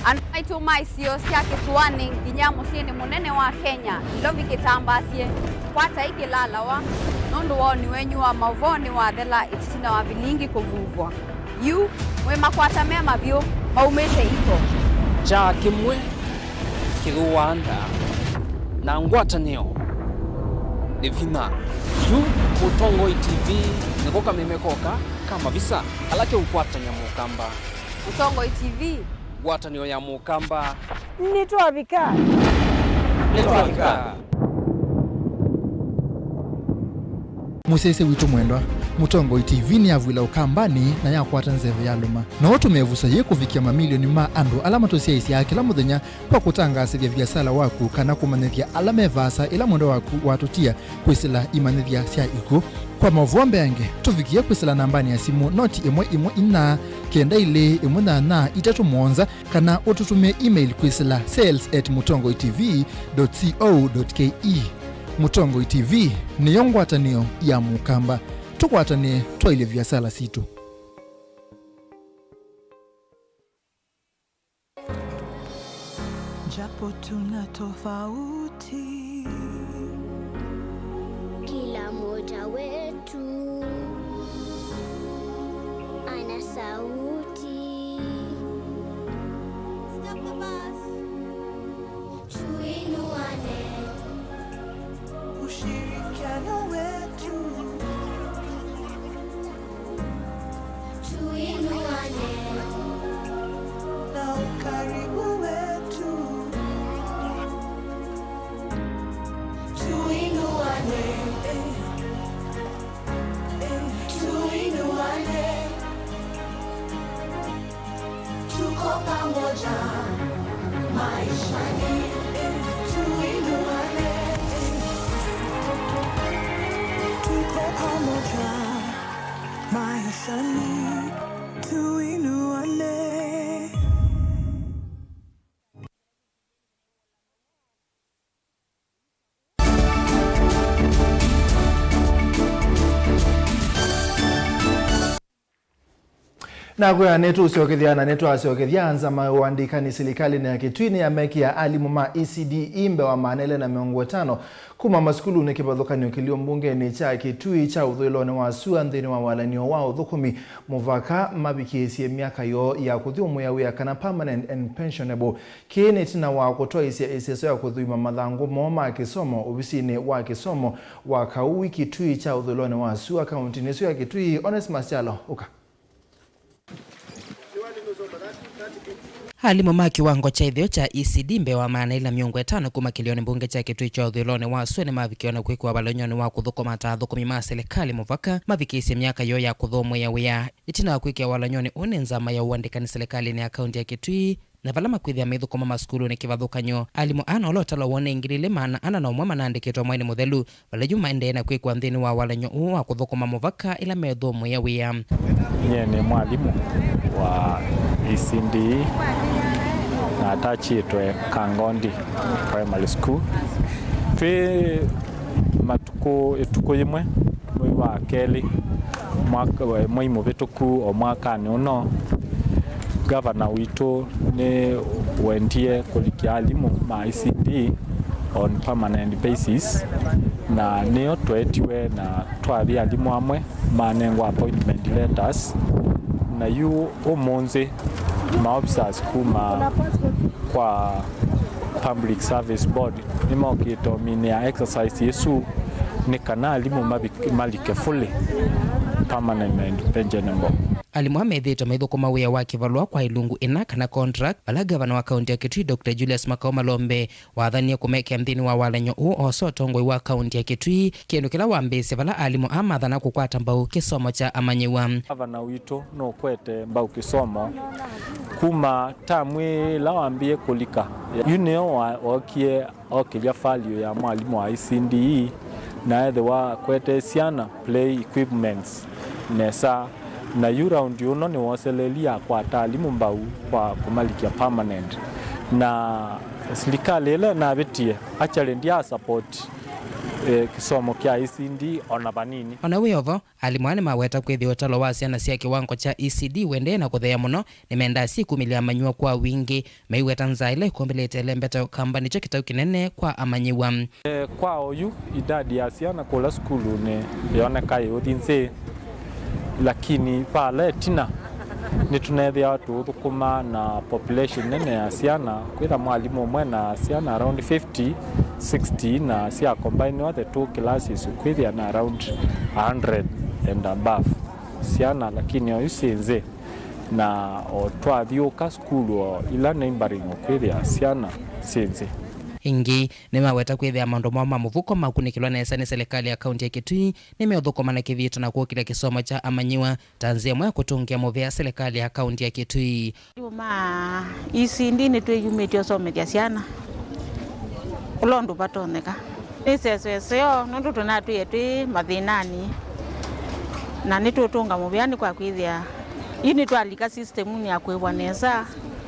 Andũ maitũ ma isio sya kĩsũanĩ nginya mũsyĩnĩ mũnene wa Kenya, Nairobi kĩtambasye, kwatai kĩlalawa, nũndũ woni wenyu wa maũvoo nĩwathela ĩtina wa vilingi kũvuvwa. Yu, mwĩ makwata me mavyũ maumĩte iko. Kyaa kĩmwe kĩthũaa nda, na ngwatanĩo nĩ vinya. Yu Mũtongoi T V nĩko kameme koka ka mavisa ala keũkwatany'a Mũkamba. Mũtongoi T V. Ngwatanĩo ya Mũkamba. Nĩtwavika. Nĩtwavika. Mũsyaĩĩsya witũ mwendwa, Mũtongoi T V nĩyavw'ĩla Ũkambanĩ na yakwata nzeve yalũma. No ũtũme ĩvuso yĩĩ kũvikĩa mamilioni ma andũ ala matũsyaĩĩsyaa kĩla mũthenya kwa kũtangaasĩthya viasala waku kana kũmanyĩthya ala me vaasa ĩla mwendwa waku watũtia kwĩsĩla imanyĩthya sya ikw'ũ. Kwa maũvoo mbeange, tũvikĩe kwĩsĩla nambanĩ ya simũ noti ĩmwe ĩmwe inya, kenda ilĩ, ĩmwe nyanya, itatũ mũonza, kana ũtũtũmĩe email kwĩsĩla sales at mũtongoi T V dot co dot K E. Mũtongoi T V nĩyo ngwatanĩo ya Mũkamba. Tũkwatanĩe twaĩlye viasala sitũ. Japo tuna tofauti, kila mmoja wetu ana sauti. Tuinuane. Ushirikiano wetu. Tuinuane. Na ukaribu wetu. Tuinuane. Eh, eh, tuinuane. Tuko pamoja maishani, tuinuane. Tuko pamoja maishani, tuinuane. Nakwĩa nĩtũũsyokethya na nĩtwasyokethya nzama ya ũandĩkani silikalĩnĩ ya Kitui nĩyamekĩa alimũ ma E C D E mbee wa maana elĩ na mĩongo ĩtano kuma masukulunĩ kĩvathũkany'o kĩlio mbungenĩ kya Kitui kya ũthũĩlonĩ wa sua nthĩnĩ wa walany'o wa ũthũkũmi mũvaka mavikĩĩsye myaka yoo ya kũthyũmũĩa wĩa kana permanent and pensionable. Kĩĩ nĩ ĩtina wa kũtwaĩsya ĩseso ya kũthũima mathangũ moo ma kĩsomo ovisinĩ wa kĩsomo wa Kaui Kitui kya ũthũĩlonĩ wa sua kaũntĩnĩ ĩsu ya Kitui. Onesmus Kyalo, ũka. Alimũ ma kĩwango kya ĩtheo kya E C D mbee wa maana elĩ na mĩongo ĩtano kuma kĩlĩonĩ mbunge kya Kitui kya ũthũĩlonĩ wa sua nĩmavikĩwe na kwĩkĩwa valany'onĩ wa kũthũkũma ta athũkũmi ma silikalĩ mũvaka mavikĩĩsye myaka yoo ya kũthũmũĩa wĩa. Ĩtina wa kwĩkĩwa valany'onĩ ũũ nĩ nzama ya ũandĩkani silikalĩnĩ ya kaũntĩ ya Kitui, na vala makwĩthĩa maithũkũma masukulunĩ kĩvathũkany'o, alimũ aa na ũla ũtalo woo nĩ ngili ilĩ maana ana na ũmwe manaandĩkĩtwe mwainĩ mũthelu, vala yu maendee na kwĩkwa nthĩnĩ wa walany'o ũũ wa kũthũkũma mũvaka ĩla methũmũĩa wĩa. Nyie nĩ mwalimũ wa E C D E na atachĩtwe Kangondi Primary School. Twĩ matukũ, ĩtukũ yĩmwe mwei wa kelĩ, mwaka, mwei mũvĩtũku o mwakanĩ ũno, gavana witũ nĩ wendie kũlikya alimũ ma E C D E on permanent basis, na nĩyo tweetiwe na twathi alimũ amwe manengwa appointment letters, na yu ũmũnthĩ ma officers kuma kwa Public Service Board nĩmokĩte ũminĩa exercise ĩsu nĩ kana alimũ mavik-, malike fully permanent and pensionable. Alimũ aa methĩĩtwe maithũkũma wĩa wa kĩvalũa kwa ilungu ĩna kana contract, vala gavana wa kaũntĩ ya Kitui, Doctor Julius Makau Malombe, wathanie kũmekĩa nthĩnĩ wa walany'o ũũ oosa ũtongoi wa kaũntĩ ya Kitui, kĩndũ kĩla wambĩĩsye vala alimũ aa mathana kũkwata mbau kĩsomo kya amanyĩw'a. Gavana witũ nũkwete mbau kĩsomo kuma tamu ĩla wambĩĩe kũlika. Yu nĩyo wa-, wookie okĩlya value ya mwalimũ wa E C D E, na ethĩwa akwete syana play equipments nesa. Na yu round ũno nĩwoselelie akwata alimũ mbau kwa kũmalikya permanent. Na silikalĩ ĩla ĩnavĩtie, actually, ndya support, eh, kĩsomo kya E C D E ona vanini. Ona wĩ o vo, alimũ aa nĩmaweta kwĩthĩwa ũtalo wa syana sya kĩwango kya E C D E ũendee na kũtheea mũno, nĩmendaa syĩkumĩlya amanyĩw'a kwa wingĩ, meiweta nzaa ĩla ĩkombelete ĩlembeta Ũkamba nĩkyo kĩtau kĩnene kwa amanyĩw'a. E, kwa oyu, idadi ya syana kũla sukulunĩ yoneka ĩũthi nzĩ, lakini vala ĩtina nĩtũnethĩawa tũũthũkũma na population nene ya syana, kwĩtha mwalimũ ũmwe na syana around fifty, sixty, na sya combine othe two classes kwĩthĩa na around a hundred and above syana, lakini oyu syĩ nzĩ. Na o twathyũũka sukulu o ila neighboring, ũkwĩthĩa syana syĩ nzĩ. Ĩngĩ, nĩmaweta kwĩthĩa maũndũ moo ma mũvuko makunĩkĩlwa nesa nĩ silikalĩ ya kaunti ya Kitui nĩmeũthũkũma na kĩthito na kũkĩlya kĩsomo kya amanyĩw'a ta nzĩa ĩmwe ya kũtũngĩa mũvea silikalĩ ya kaunti ya Kitui. Maũndũ ma E C D nĩtwĩyumĩtye ũsomethya syana ũla ũndũ vatonyeka. Nĩ seseseo nũndũ tũnatwĩe twĩ mathĩnanĩ, na nĩtũtũnga mũvea nĩ kwa kwĩthĩa yu nĩtwalika system-nĩ ya kwĩw'a nesa,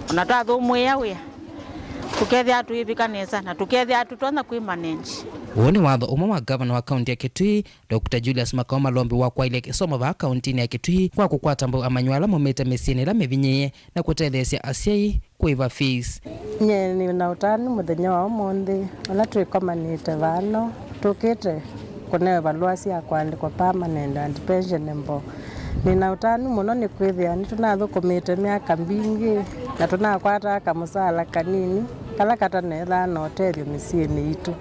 ona twathũmũĩa wĩa tũkethĩa tũyĩvika nesa na tũkethĩa tũtonya kwĩ manage. Ũũ nĩ watho ũmwe wa ngavana wa kaunti ya Kitui, Doctor Julius Makau Malombi, wakwaĩlya kĩsomo vaa kauntinĩ ya Kitui kwa kũkwata mbau amanyĩw'a ala maumĩte mĩsyĩnĩ ĩla mĩvinyĩĩe na kũtetheesya asyai kũĩva fees. Nyie nĩ na ũtanu mũthenya wa ũmũnthĩ, ũla twĩkomanĩte vano, tũkĩte kũnewe valũa sya kũandĩkwa permanent and pensionable. Nĩ na ũtanu mũno nĩ kwĩthĩa nĩtũnathũkũmĩte myaka mbingĩ na tũnakwataa kamũsaala kanini kala katanethaa na ũtethyo mĩsyĩnĩ itũ.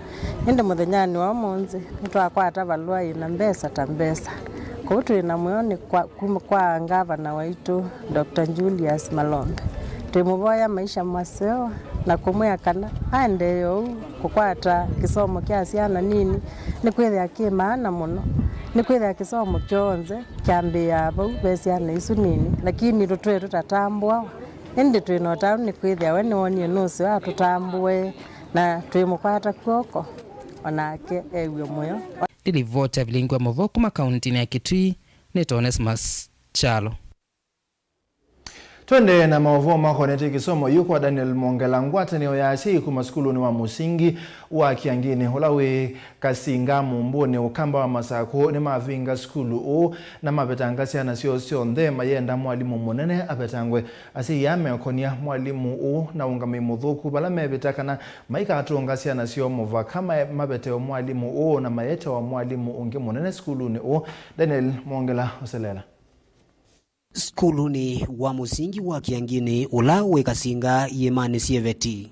Ĩndĩ mũthenyanĩ wa ũmũnthĩ, nĩtwakwata valũa yĩna mbesa ta mbesa. Kwoou twĩ na mwĩao nĩ kwa, kuma kwa ngavana waitũ, Doctor Julius Malombe. Twĩmũvoya maisha maseo na kũmwĩa kana aendee ũu kũkwata kĩsomo kya syana nini, nĩkwĩthĩa kĩ maana mũno, nĩkwĩthĩa kĩsomo kyonthe kyambĩĩaa vau ve syana isu nini, lakini tũtwĩe tũtatambũawa. Ĩndĩ twĩ na ũtanu nĩkwĩthĩa we nĩwonie nũseo atũtambũe na twĩmũkwata kw'oko, o nake ew'e mũyo. Ndilivoti ya vilingwa mũvoo kuma kauntinĩ ya Kitui, nĩ Onesmus Kyalo. Twendee na maũvoo makonetye kĩsomo yu kwa Daniel Mongela. Ngwatanĩo ya asyai kuma sukulunĩ wa mũsingi wa Kĩangĩnĩ ũla wĩ Kasinga Mũmbũnĩ, Ũkamba wa Masakũ, nĩmavinga sukulu ũũ na mavetanga syana syoo syonthe mayenda mwalimũ mũnene avetangwe. Asyai aa mekonia mwalimũ ũũ na ũngamĩi mũthũku vala mevĩta kana maikatũnga syana syoo mũvaka ma-, mavetewe mwalimũ ũũ na mayetewa mwalimũ ũngĩ mũnene sukulunĩ ũũ. Daniel Mongela ũseleela. Sukulunĩ wa mũsingi wa Kĩangĩnĩ ũla wĩ Kasinga iĩmanĩ syĩ Veti.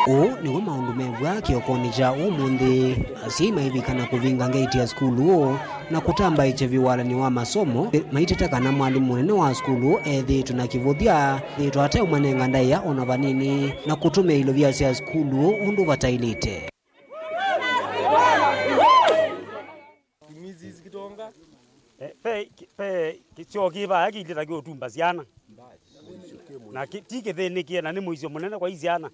Ũũ nĩw'o maũndũ mew'a kĩokonĩ kya ũmũnthĩ, asyai maivika na kũvinga ngeti ya sukulu ũũ na kũtambaĩkya vyũ walany'o wa masomo, maiteta kana mwalimũ mũnene wa sukulu ũũ ethĩĩtwe na kĩvũthya, ethĩĩtwe ateũmanenga ndaĩa o na vanini, na kũtũmĩa ilovia sya sukulu ũũ ũndũ vataĩlĩte. Tumizi zikitonga. Eh, pe, pe, kĩsyo kĩ vaya kĩilye ta kĩũtumba syana. Na kĩ, ti kĩthĩnĩkĩe, na nĩ mũisyo mũnene kwa i syana.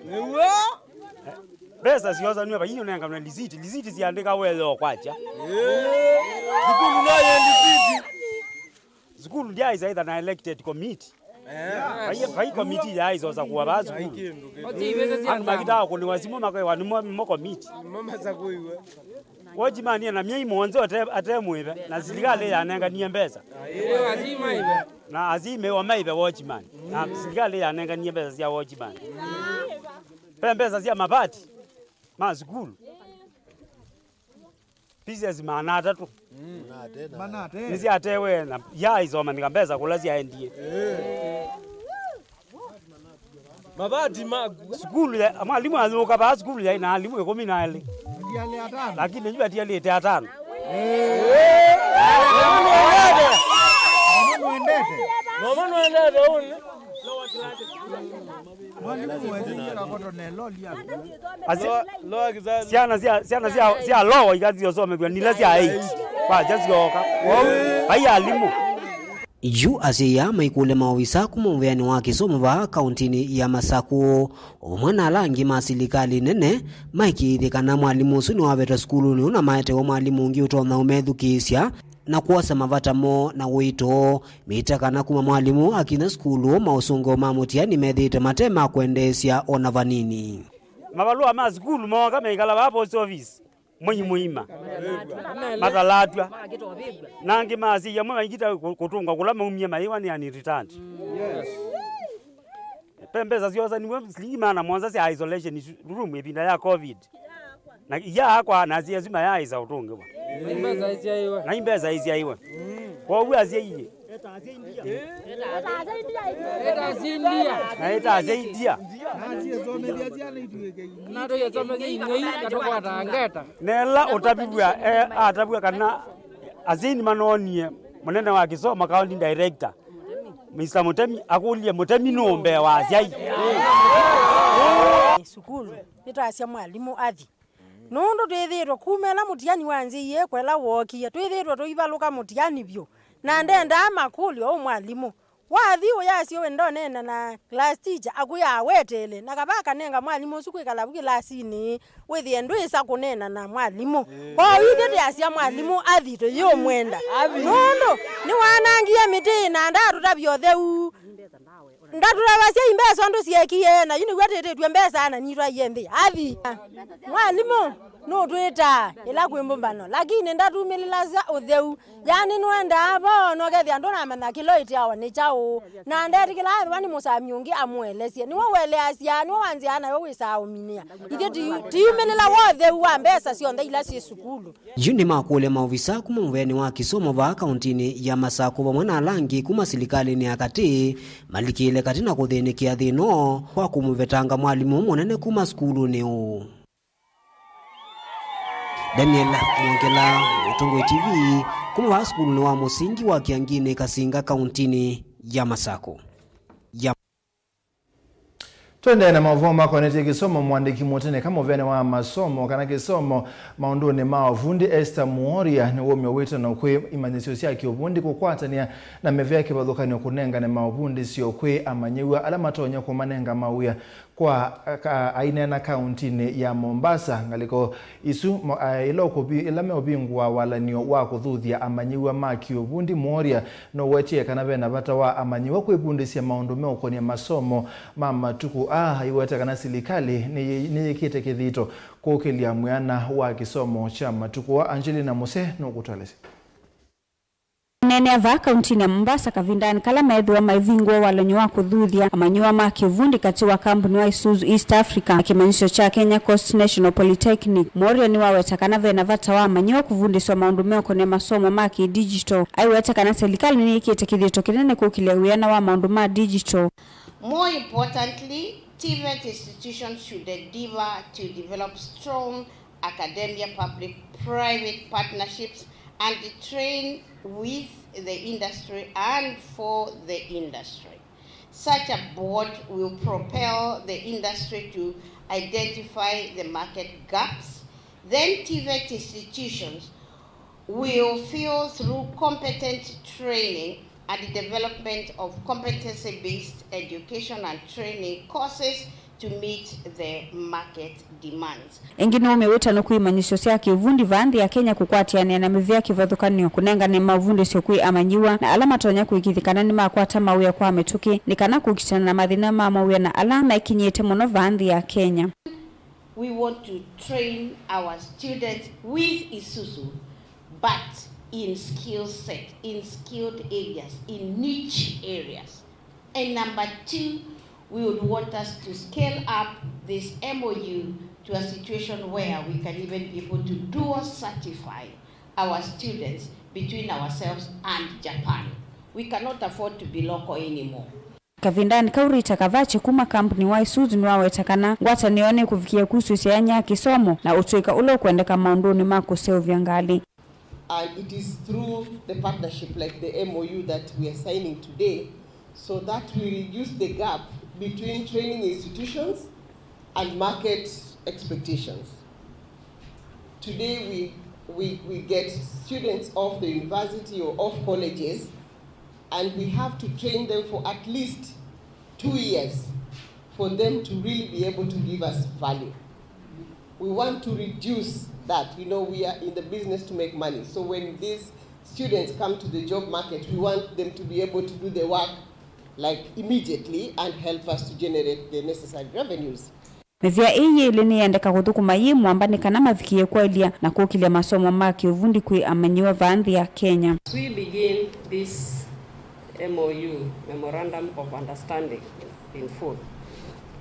Nĩw'o. Eh, mbesa syosanw'e vai ũnenganwe lisiti, lisiti siandĩka weyo kwakya. Eh, sukulu no ye lisiti. Sukulu ndyaĩsa ĩtha na elected committee. Eh. Vai, vai committee yaaĩsa ũsakũa vaa sukulu. Andũ makitaa kũnĩwa simũ makewa nĩmo, nĩmo committee. Nĩmo masakũiwe. Watchman ena myei mũonza ate, ate mũĩve, na silikalĩ yanenganie mbesa. Ĩĩ, asyai maĩve. Na asyai mewa maĩve watchman. Na silikalĩ yanenganie mbesa sya watchman. Ve mbesa sya mavati ma sukulu. Pieces maana atatũ. Manate. Nĩsyatewe na yaaĩsa ũmanyĩka mbesa kũla syaendie. Mavati maku. Sukulu ya, mwalimũ ayũka vaa sukulu yaĩ na alimũ ĩkũmi na elĩ. Lakini yu atialĩte atano. Mama nũendete. Mama nũendete ũnĩ. Asi-, syana sya, syana sya, sya lower ikathi syosomethw'a nila sya eight. Kwakya syooka. Kwoou, vai alimũ. Yu asyai aa maikũlya maovisa kuma mũvĩanĩ wa kĩsomo vaa kauntinĩ ya Masakũ, o vamwe na ala angĩ ma silikalĩ nene, maĩkĩĩthye kana mwalimũ ũsu nĩwavetwa sukulunĩ ũna maetewa mwalimũ ũngĩ ũtonya ũmethukĩĩsya na kwosa mavata moo na ũito. Mĩtĩ kana kuma mwalimũ akinya sukulu, maũsũngĩo ma mũtiani methĩĩtwe mate ma kwendeesya o na vanini. Mavalũa ma sukulu mooka meikala vaa post office mwei mũima matalatw'a. Na angĩ ma asyai amwe maikita kũ-, kũtũngwa kũla maumie mayĩwa nĩ unreturned. Ve mbesa syosaniw'e silingi maana mũonza sya isolation room ĩvinda ya covid. Na iyaakwa na asyai asu mayaaĩsa ũtũngĩwa. Na imbesa isyaiwe. Na imbesa isyaiwe. Kwoou asyai. Eta asyai ndia. Na eta asyai ndia. Natũyĩsomethya ing'ei na tũkwata ngeta. Nela ũtavĩw'a, e, atavw'a kana asyai nĩmanoonie mũnene wa kĩsomo, county director, Mister Mũtemi akũlye, Mũtemi nũũ mbee wa asyai? Sukulu, nĩtwasya mwalimũ athi. Nũndũ twĩthĩĩtwe kuma ĩla mũtiani wanzĩie kwela wookie, twĩthĩĩtwe tũivalũka mũtiani vyũ. Na ndendaa makũlyo ũũ mwalimũ. Wathi ũyasya we ndoneena na class teacher, akwĩa aweteele, na kava akanenga mwalimũ ũsu kwĩkala vu kĩlasinĩ, wĩthĩe ndwĩsa kũneena na mwalimũ. Kwoou ithyĩ tĩasya mwalimũ athi tũyĩũmwenda. Nũndũ nĩwanangie mĩtĩ na ndatũtavya ũtheu. Ndatũtavasya imbesa ũndũ syeekie, na yu nĩw'o atĩtĩtw'e mbesa na nitwaie nthĩ. Athi. Mwalimũ nũtwĩtaa ĩla kwĩ mbũmbano, lakini ndatumĩlĩlasya ũtheu. Yani nĩwendaa vo, nokethĩa ndũnamanya kĩla ũĩtĩawa nĩ kyaũ. Na ndetĩkĩlaa ethĩwa nĩ mũsami ũngĩ amũelesye. Nĩwe ũeleasya, nĩwe wanzĩaa nayo wĩsaa ũminĩa. Ithyĩ ti-, tiumĩlĩla wa ũtheu wa mbesa syonthe ila syĩ sukulu. Yu nĩmakũlya maovisa kuma mũvĩanĩ wa kĩsomo vaa kauntinĩ ya Masakũ vamwe na ala angĩ kuma silikalĩnĩ ya katĩ malikĩle katĩ na kũthĩnĩkĩa thĩna ũũ wa kũmũvetanga mwalimũ mũnene kuma sukulunĩ ũũ. Daniel Mwongela, Mũtongoi T V, kuma vaa sukulunĩ wa mũsingi wa Kĩanginĩ Kasinga kauntinĩ ya Masakũ. Ya Tũendee na maũvoo makonetye kĩsomo. Mũandĩki mũtene ka mũvĩanĩ wa masomo kana kĩsomo maũndũnĩ ma ũvundi Esther Muoria nĩwũmya wĩtano kwĩ imanyĩsyo sya kĩũvundi kũkwatanĩa na mĩvĩa kĩvathũkany'o kũnengane maũvundĩsyo kwĩ amanyĩw'a ala matonya kũmanenga mawĩa kwa ka-, aineena kauntinĩ ya Mombasa. Ngalĩko isu mo-, a, ila ũkũvi-, ila meũvingũa walan'yo wa kũthuthya amanyĩw'a ma kĩũvundi, Muoria nũwetie kana ve na vata wa amanyĩw'a kwĩvundĩsya maũndũ meũkonĩa masomo ma matukũ aa, aiweta kana silikalĩ nĩyĩ-, nĩyĩkĩte kĩthito kũkĩlya mwĩana wa kĩsomo kya matukũ aa. Angelina Muse nũkũtũelesya. Aneenea vaa kauntinĩ ya Mombasa kavindanĩ kala meethĩwa maivingũa walan'yo wa kũthuthya amanyĩw'a ma kĩvundi katĩ wa kambuni wa Isuzu East Africa na kĩmanyĩsyo kya Kenya Coast National Polytechnic, Muoria nĩwaweta kana ve na vata wa amanyĩw'a kũvundĩswa maũndũ meũkonĩa masomo ma kĩ-digital. Aiweta kana silikalĩ nĩyĩkĩte kĩthito kĩnene kũkĩlya wĩana wa maũndũ ma digital. More importantly, TVET institutions should endeavor to develop strong academia public-private partnerships and train with the industry and for the industry. Such a board will propel the industry to identify the market gaps. Then TVET institutions will fill through competent training and development of competency-based education and training courses to meet the market demands. Ĩngĩ nĩwũmya wĩtano kwĩ imanyĩsyo sya kĩũvundi vaa nthĩ ya Kenya kũkwatĩanĩa na mĩvĩa kĩvathũkany'o, kũnengane maũvundĩsyo kwĩ amanyĩw'a na ala matonya kũĩkĩĩthya kana nĩmakwata mawĩa kwa mĩtũkĩ, nĩ kana kũkitana na mathĩna ma mawĩa na ala mekinyĩte mũno vaa nthĩ ya Kenya. We want to train our students with Isuzu, but in skill set, in skilled areas, in niche areas. And number two, we would want us to scale up this M O U to a situation where we can even be able to dual certify our students between ourselves and Japan. We cannot afford to be local anymore. Kavindanĩ kau, Rita Kavache kuma kambuni wa Isuzu nĩwaweta kana ngwatanĩo nĩkũvikĩa kusũsya yanya ya kĩsomo na ũtũĩka ũla ũkwendeka maũndũnĩ ma kũseũvya ngalĩ. And it is through the partnership like the M O U that we are signing today, so that we reduce the gap between training institutions and market expectations. Today we, we, we get students of the university or of colleges, and we have to train them for at least two years for them to really be able to give us value. We want to reduce that. You know, we are in the business to make money. So when these students come to the job market, we want them to be able to do the work, like, immediately and help us to generate the necessary revenues. Mĩvĩa ĩĩ yĩlĩ nĩyendeka kũthũkũma yĩ mwamba nĩ kana mavikĩe kwaĩlya na kũkĩlya masomo ma kĩũvundi kwĩ amanyĩw'a vaa nthĩ ya Kenya. As we begin this M O U, Memorandum of Understanding, in full,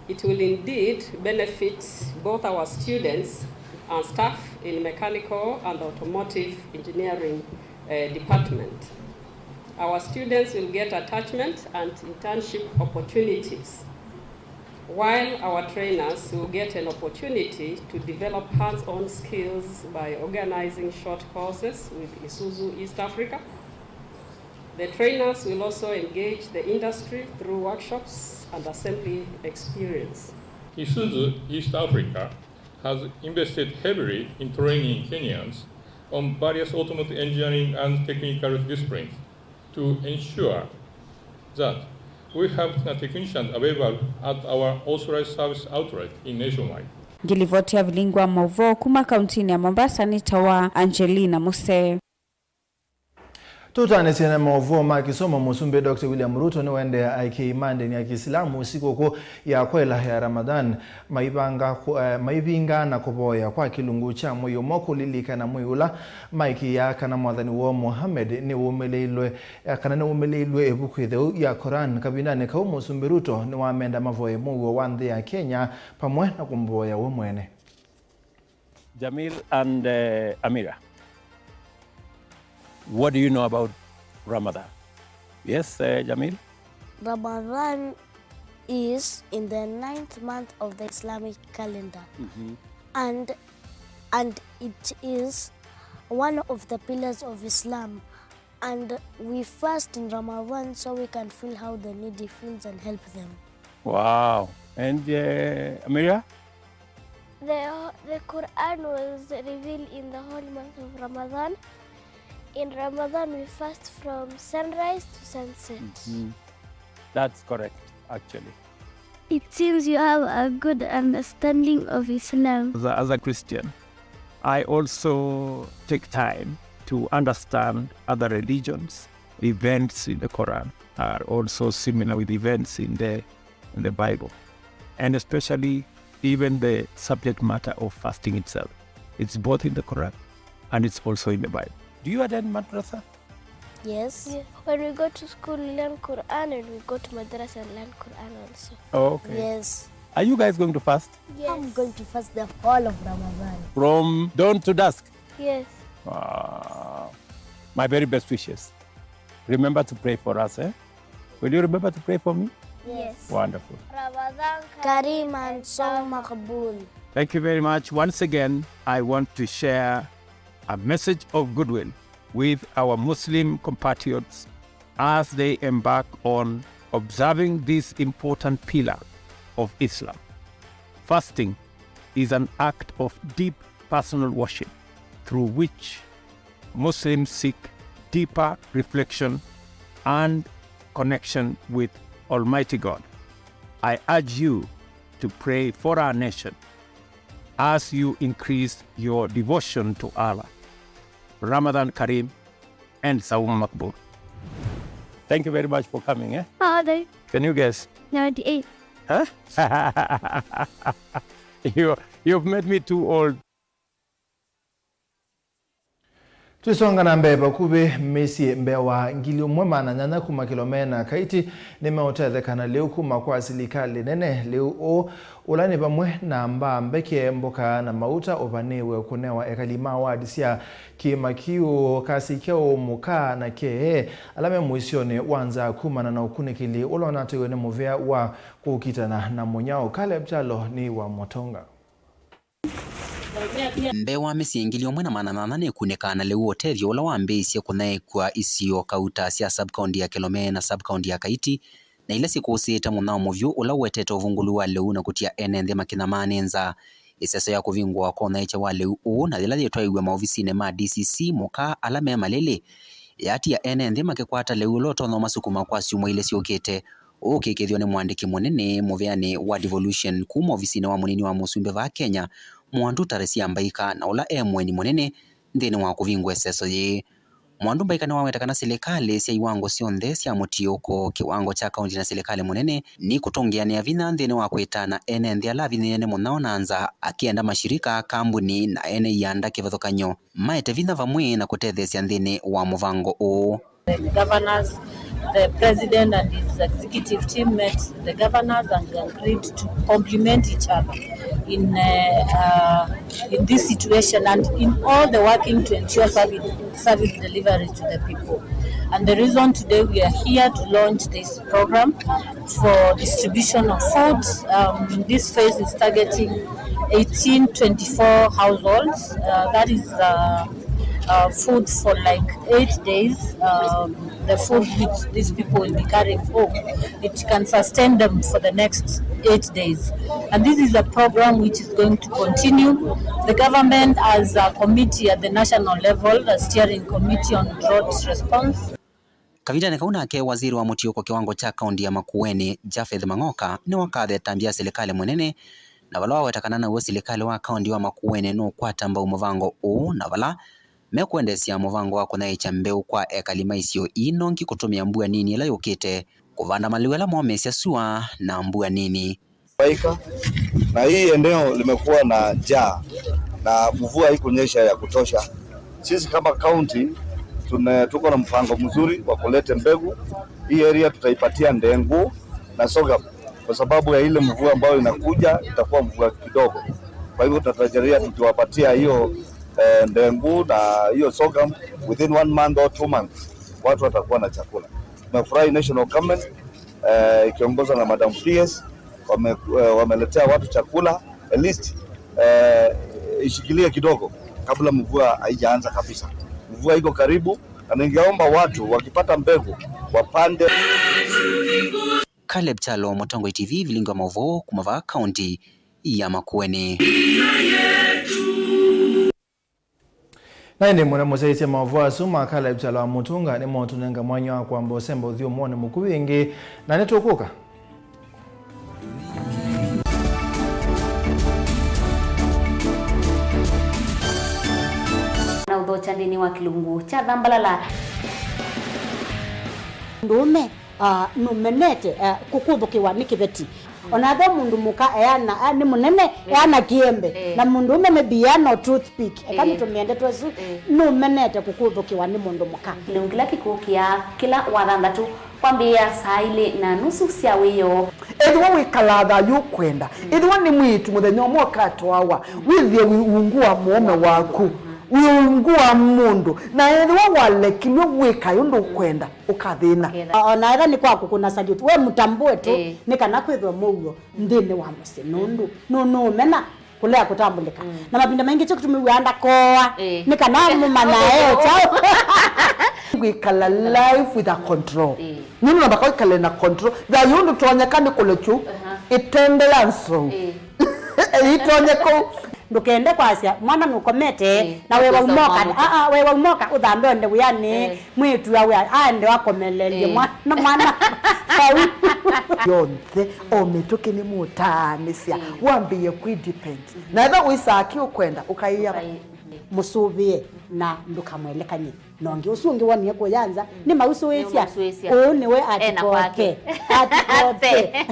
it will indeed benefit both our students and staff in mechanical and automotive engineering, eh, department. Our students will get attachment and internship opportunities, while our trainers will get an opportunity to develop hands-on skills by organizing short courses with Isuzu East Africa. The trainers will also engage the industry through workshops and assembly experience. Isuzu East Africa has invested heavily in training Kenyans on various automotive engineering and technical disciplines to ensure that we have technicians available at our authorized service outlet in nationwide. Ngilivoti ya vilingi wa mauvoo kuma kauntinĩ ya Mombasa nĩ ta wa Angelina Muse. Tũtanĩsye na maũvoo ma kĩsomo, Mũsumbĩ Doctor William Ruto nĩwaendee aĩkĩĩi ma ndĩni ya Kĩsilamu sikũkũ ya kwaĩla ya Ramadhan maivanga kũ- eh, maivinga na kũvoya kwa kĩlungu kya mwei ũmwe kũlilikana mwei ũla maĩkĩĩaa kana mwathani woo Muhammad nĩwũmĩlĩilwe, eh, kana nĩwũmĩlĩilwe ĩvuku ĩtheu ya Quran. Kavindanĩ kau, Mũsumbĩ Ruto nĩwamenda mavoye mũuo wa nthĩ ya Kenya vamwe na kũmũvoya we mwene. Jamil and uh, Amira, what do you know about Ramadan? Yes, uh, Jamil? Ramadan is in the ninth month of the Islamic calendar, and and it is one of the pillars of Islam. And we fast in Ramadan so we can feel how the needy feels and help them. Wow. And uh, Amira? The, the Quran was revealed in the holy month of Ramadan. In Ramadan, we fast from sunrise to sunset. That's correct, actually. It seems you have a good understanding of Islam. As a, as a Christian, I also take time to understand other religions. Events in the Quran are also similar with events in the in the Bible, and especially even the subject matter of fasting itself. It's both in the Quran and it's also in the Bible. Do you attend madrasa? Yes. Yeah. When we go to school, we learn Quran, and we go to madrasa and learn Quran also. Okay. Yes. Are you guys going to fast? Yes. I'm going to fast the whole of Ramadan. From dawn to dusk? Yes. Wow. My very best wishes. Remember to pray for us, eh? Will you remember to pray for me? Yes. Wonderful. Ramadan Kareem and Sawm Maqbool. Thank you very much. Once again, I want to share a message of goodwill with our Muslim compatriots as they embark on observing this important pillar of Islam. Fasting is an act of deep personal worship through which Muslims seek deeper reflection and connection with Almighty God. I urge you to pray for our nation as you increase your devotion to Allah. Ramadan Kareem and Sawm Maqbool. Thank you very much for coming, eh? How old are you? Can you guess? Ninety-eight. Huh? you, you've made me too old. Twisonga na mbee, vakuvĩ mĩsyĩ mbee wa ngili ũmwe maana nyanya kuma Kĩlome na Kaiti nĩmeũtetheka na lĩu kuma kwa silikalĩ nene. Lĩu ũũ ũla nĩ vamwe na mbaa mbeke, mboka na mauta ũvanĩĩwe kũnewa ekali ma wadi sya kĩĩma kĩu, Kasi Kyaũ, Mũkaa na Kee, ala me mũisyonĩ wa nza kumana na ũkunĩkĩli ũla ũnateiwe nĩ mũvea wa kũkitana na mũnyao. Caleb Kyalo nĩ wa Mũtonga. Mbee wa mĩsyĩ ngili ũmwe na maana nyanya nĩkunĩkaa na lĩu ũtethyo ũla wambĩĩisye kũnyaĩĩkw'a isio kauta sya sub-county ya Kĩlome na sub-county ya Kaiti, na ila syĩkũsĩĩte mũnyao mũvyũ ũla ũetete ũvungũlu wa lĩu na kũtia ene nthĩ makĩnyamaa nĩ nzaa. Ĩseso ya kũvingũwa kwa ũnyaĩĩkya wa lĩu ũũ na yĩla yĩtwaĩw'e maovisinĩ ma D C C, Mũkaa, ala me Malili, yatia ene nthĩ makĩkwata lĩu ũla ũtonya ũmasukuma kwa syumwa ilĩ syũkĩte. Ũũ ũkĩkĩĩthw'a nĩ mũandĩki mũnene mũveanĩ wa devolution kuma ovisinĩ wa mũnini wa mũsumbĩ vaa Kenya, Mwandu Teresia Mbaika, na ũla e mũeni mũnene nthĩnĩ wa kũvingũa ĩseso yĩĩ. Mwandu Mbaika nĩwaweta kana silikalĩ sya iwango syonthe sya mũtiũko, kĩwango kya kaunti na silikalĩ mũnene, nikũtũngĩanĩa vinya nthĩnĩ wa kwĩtana ene nthĩ ala avinyĩĩe nĩ mũnyao na nzaa, akĩenda mashirika, kambuni, na ene ianda kĩvathũkany'o maete vinya vamwe na kũtetheesya nthĩnĩ wa mũvango ũũ. The governors, the president and his executive team met the governors and they agreed to complement each other in, uh, uh, in this situation and in all the working to ensure service, service delivery to the people. And the reason today we are here to launch this program for distribution of food. Um, this phase is targeting eighteen twenty-four households. Uh, that is uh, uh, food for like eight days. Um, The food which these people will be carrying home, it can sustain them for the next eight days. And this is a program which is going to continue. The government has a committee at the national level, a steering committee on drought response. Kavindanĩ kau nake, waziri wa mũtiũko kĩwango kya kaunti ya Makueni, Japheth Mang'oka, nĩwakatha ĩtambya ya silikalĩ mũnene, na vala waweta kana naw'o silikalĩ wa kaunti wa Makueni nũkwata mbau mũvango ũũ, na vala mekwendeesya mũvango wa kũnyaĩĩkya mbeũ kwa ekali ma isio ii nongi kũtũmĩa mbua nini ĩla yũkĩte kũvanda malĩu ala momĩĩsya sua na mbua nini. Baika, na hii eneo limekuwa na njaa na mvua haikunyesha ya kutosha. Sisi kama kaunti tuna-, tuko na mpango mzuri wa kuleta mbegu. Hii area tutaipatia ndengu na sorghum kwa sababu ya ile mvua ambayo inakuja, itakuwa mvua kidogo. Kwa hivyo tunatarajia tukiwapatia hiyo, eh, ndengu na hiyo sorghum, within one month or two months, watu watakuwa na chakula. Tumefurahi national government, eh, ikiongozwa na Madam P S, wame-, eh, wameletea watu chakula, at least, eh, ishikilie kidogo kabla mvua haijaanza kabisa. Mvua iko karibu, na ningeomba watu wakipata mbegu wapande. Caleb Kyalo, Mũtongoi T V, vilingi wa maũvoo kuma vaa kaunti ya Makueni. Na ĩndĩ mũna mũsyaĩĩsya maũvoo asu ma Caleb Kyalo wa Mũtunga nĩmotũnenga mwanya wa kwamba ũsemba ũthyũmũonĩ mũkuvĩ ĩngĩ, na nĩtũkũka. Na ũthokya nthĩnĩ wa kĩlungu kya thambalala. Mũndũũme, ah, nũmenete, ah, kũkũthũkĩwa nĩ kĩveti. Ona ethĩwa mũndũ mũka eana, ah, nĩ mũnene, eh, eana kĩembe. Eh. Na mũndũũme maybe eana o toothpick. Eka, eh, nĩtũmĩe ndeto ĩsu, eh, nũmenete kũkũthũkĩwa nĩ mũndũ mũka. Kĩlungu kĩla kĩkũkĩa kĩla wathanthatũ kwambĩĩa saa ilĩ na nusu sya wĩoo. Ethĩwa wĩkalaa thayũ ũkwenda, ethĩwa nĩ mwĩĩtu mũthenya ũmwe ũkatwawa, wĩthĩe wĩ ungu wa mũũme waku, wĩ ungu wa mũndũ, na ethĩwa walekilw'e wĩkae ũndũ ũkwenda, ũkathĩna. Ũkethĩa. O-, ona ethĩwa nĩ kwa kũkũna salute, we mũtambũe tu, ĩĩ, nĩ kana kwĩthwe mũuo nthĩnĩ wa mũsyĩ, nũndũ nũ-, nũũmena kũlea kũtambũlĩka. Mm. Na mavinda maingĩ kyo kĩtũmĩw'aa ndakoa, ĩĩ, nĩ kana mũmanya e kyaũ. Kwĩkala life with a control. Ĩĩ. Nũndũ namba kwĩkale na control. Thayũ ndũtonyeka nĩ kũlekyu, aha, ĩtende ya nsou. Ĩĩ. Ĩtonye kũu. Ndũkende kwasya, mwana nũkomete, ĩĩ, na we waumoka, ah, ah, we waumoka, ũthambe onde wĩanĩ, ĩĩ, mwĩĩtu awe aende akomelelye, ĩĩ, mwana, mwana. Kau. Yonthe, o mĩtũkĩ nĩmũtaanĩsya, ĩĩ, wambĩĩe kwĩ depend. Na ethĩwa wĩsaa kĩ ũkwenda, ũkaĩa. Ũkaĩ-, mhm. Mũsũvĩe na ndũkamwelekany'e. Na ũngĩ ũsu ũngĩ wonie kũya nza, mm, nĩmausũĩsya. Nĩmausũĩsya. Ũũ nĩwe ena kwake. Atikote. Atikote.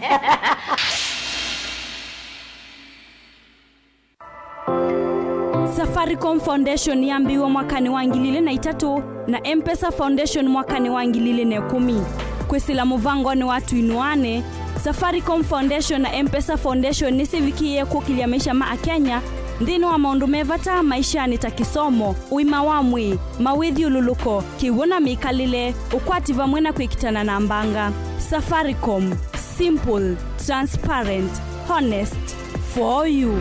Safaricom Foundation yambĩĩwe mwakanĩ wa ngili ilĩ na itatũ na M-Pesa Foundation mwakanĩ wa ngili ilĩ na ĩkũmi. Kwĩsĩla mũvangonĩ wa Tũinũane, Safaricom Foundation na M-Pesa Foundation nĩsyĩvikĩĩe kũkĩlya maisha ma Akenya nthĩnĩ wa maũndũ me vata maishanĩ ta kĩsomo, ũima wa mwĩĩ, mawĩthyũlũlũko, kĩw'ũ na mĩkalĩle, ũkwati vamwe na kwĩkitana na mbanga. Safaricom, simple, transparent, honest, for you.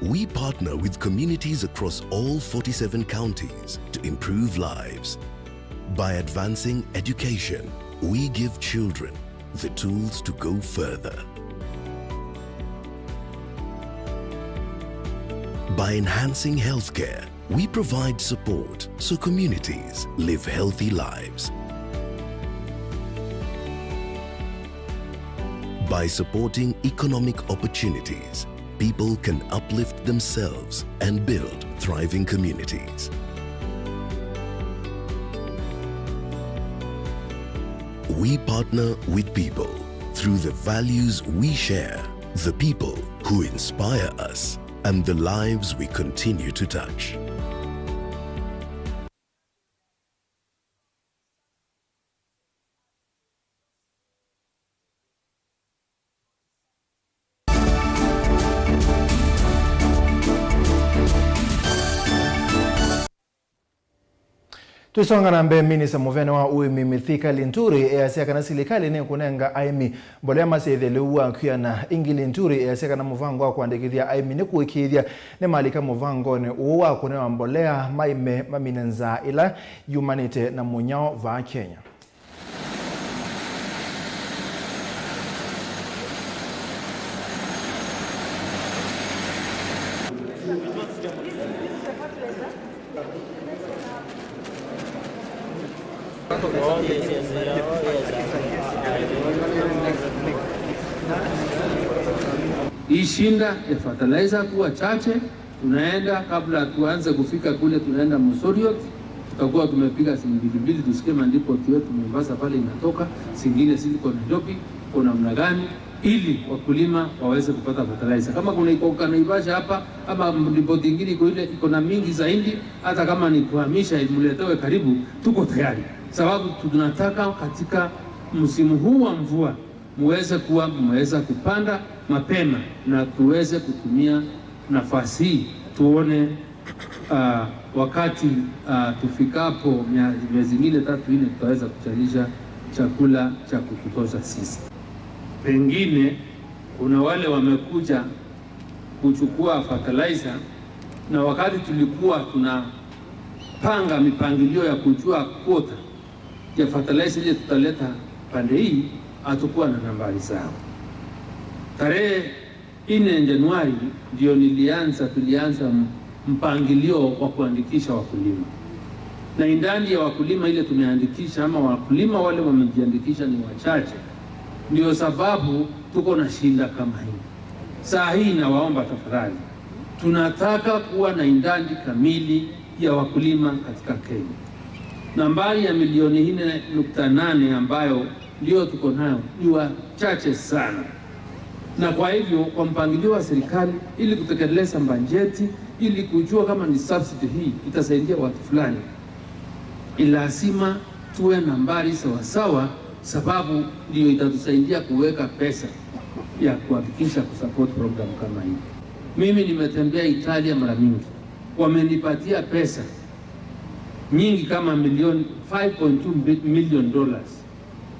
We partner with communities across all forty-seven counties to improve lives. By advancing education, we give children the tools to go further. By enhancing healthcare, we provide support so communities live healthy lives. By supporting economic opportunities, people can uplift themselves and build thriving communities. We partner with people through the values we share, the people who inspire us, and the lives we continue to touch. Tũisonga na mbee, minista mũvene wa ũĩmi Mithika Linturi easya kana silikalĩ nĩkũnenga aĩmi mbolea masyĩthye lĩu wa kwĩana. Ĩngĩ, Linturi easya kana mũvango wa kũandĩkĩthya aĩmi nĩkũĩkĩĩthya nĩmalika mũvangonĩ ũũ wa kũnewa mbolea maĩme mamine nzaa ĩla yumanĩte na mũnyao vaa Kenya. Hii shinda ya fertilizer kuwa chache, tunaenda, kabla tuanze kufika kule, tunaenda Mosoriot, tutakuwa tumepiga simu mbili mbili, tusikie mandipoti wetu Mombasa pale inatoka, zingine ziliko Nairobi, kwa namna gani, ili wakulima waweze kupata fertilizer. Kama kuna iko Naivasha hapa, ama ripoti ingine iko ile, iko na mingi zaidi, hata kama ni kuhamisha, mletewe karibu, tuko tayari. Sababu tunataka katika msimu huu wa mvua, muweze kuwa mmeweza kupanda mapema na tuweze kutumia nafasi hii tuone, ah, wakati, ah, tufikapo mia-, miezi ingine tatu nne, tutaweza kuzalisha chakula cha kututosha sisi. Pengine kuna wale wamekuja kuchukua fertilizer, na wakati tulikuwa tunapanga mipangilio ya kujua quota ya fertilizer ile tutaleta pande hii, hatukuwa na nambari zao. Tarehe nne Januari ndio nilianza, tulianza m-, mpangilio wa kuandikisha wakulima. Na idadi ya wakulima ile tumeandikisha, ama wakulima wale wamejiandikisha, ni wachache. Ndio sababu tuko na shida kama hii. Saa hii nawaomba tafadhali, tunataka kuwa na idadi kamili ya wakulima katika Kenya. Nambari ya milioni nne nukta nane ambayo ndio tuko nayo ni wachache sana, na kwa hivyo, kwa mpangilio wa serikali, ili kutekeleza bajeti, ili kujua kama ni subsidy hii itasaidia watu fulani, ni lazima tuwe nambari sawasawa, sababu ndio itatusaidia kuweka pesa ya kuhakikisha kusupport program kama hii. Mimi nimetembea Italia mara mingi, wamenipatia pesa nyingi kama milioni, five point two million dollars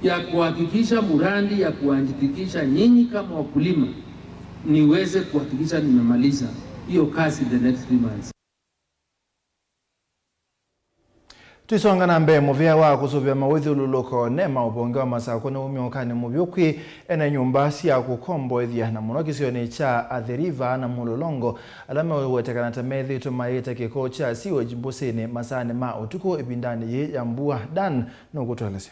ya kuhakikisha muradi ya kuandikisha nyinyi kama wakulima, niweze kuhakikisha nimemaliza hiyo kazi in the next three months. Tũisonga na mbee, mũvĩa wa kũsũvĩa mawĩthyũlũlũko NEMA ũvonge wa Masakũ nĩwaumya ũkany'o mũvyũ kwĩ ene nyũmba sya kũkomboethya, na mũno kĩsionĩ kya Athi River na Mũlolongo, ala meũwetekana ta methĩĩtwe mayĩĩte kĩko kya sewage mbũsĩnĩ masaanĩ ma ũtukũ ĩvindanĩ yĩĩ ya mbua. Dan nũkũtũelesya.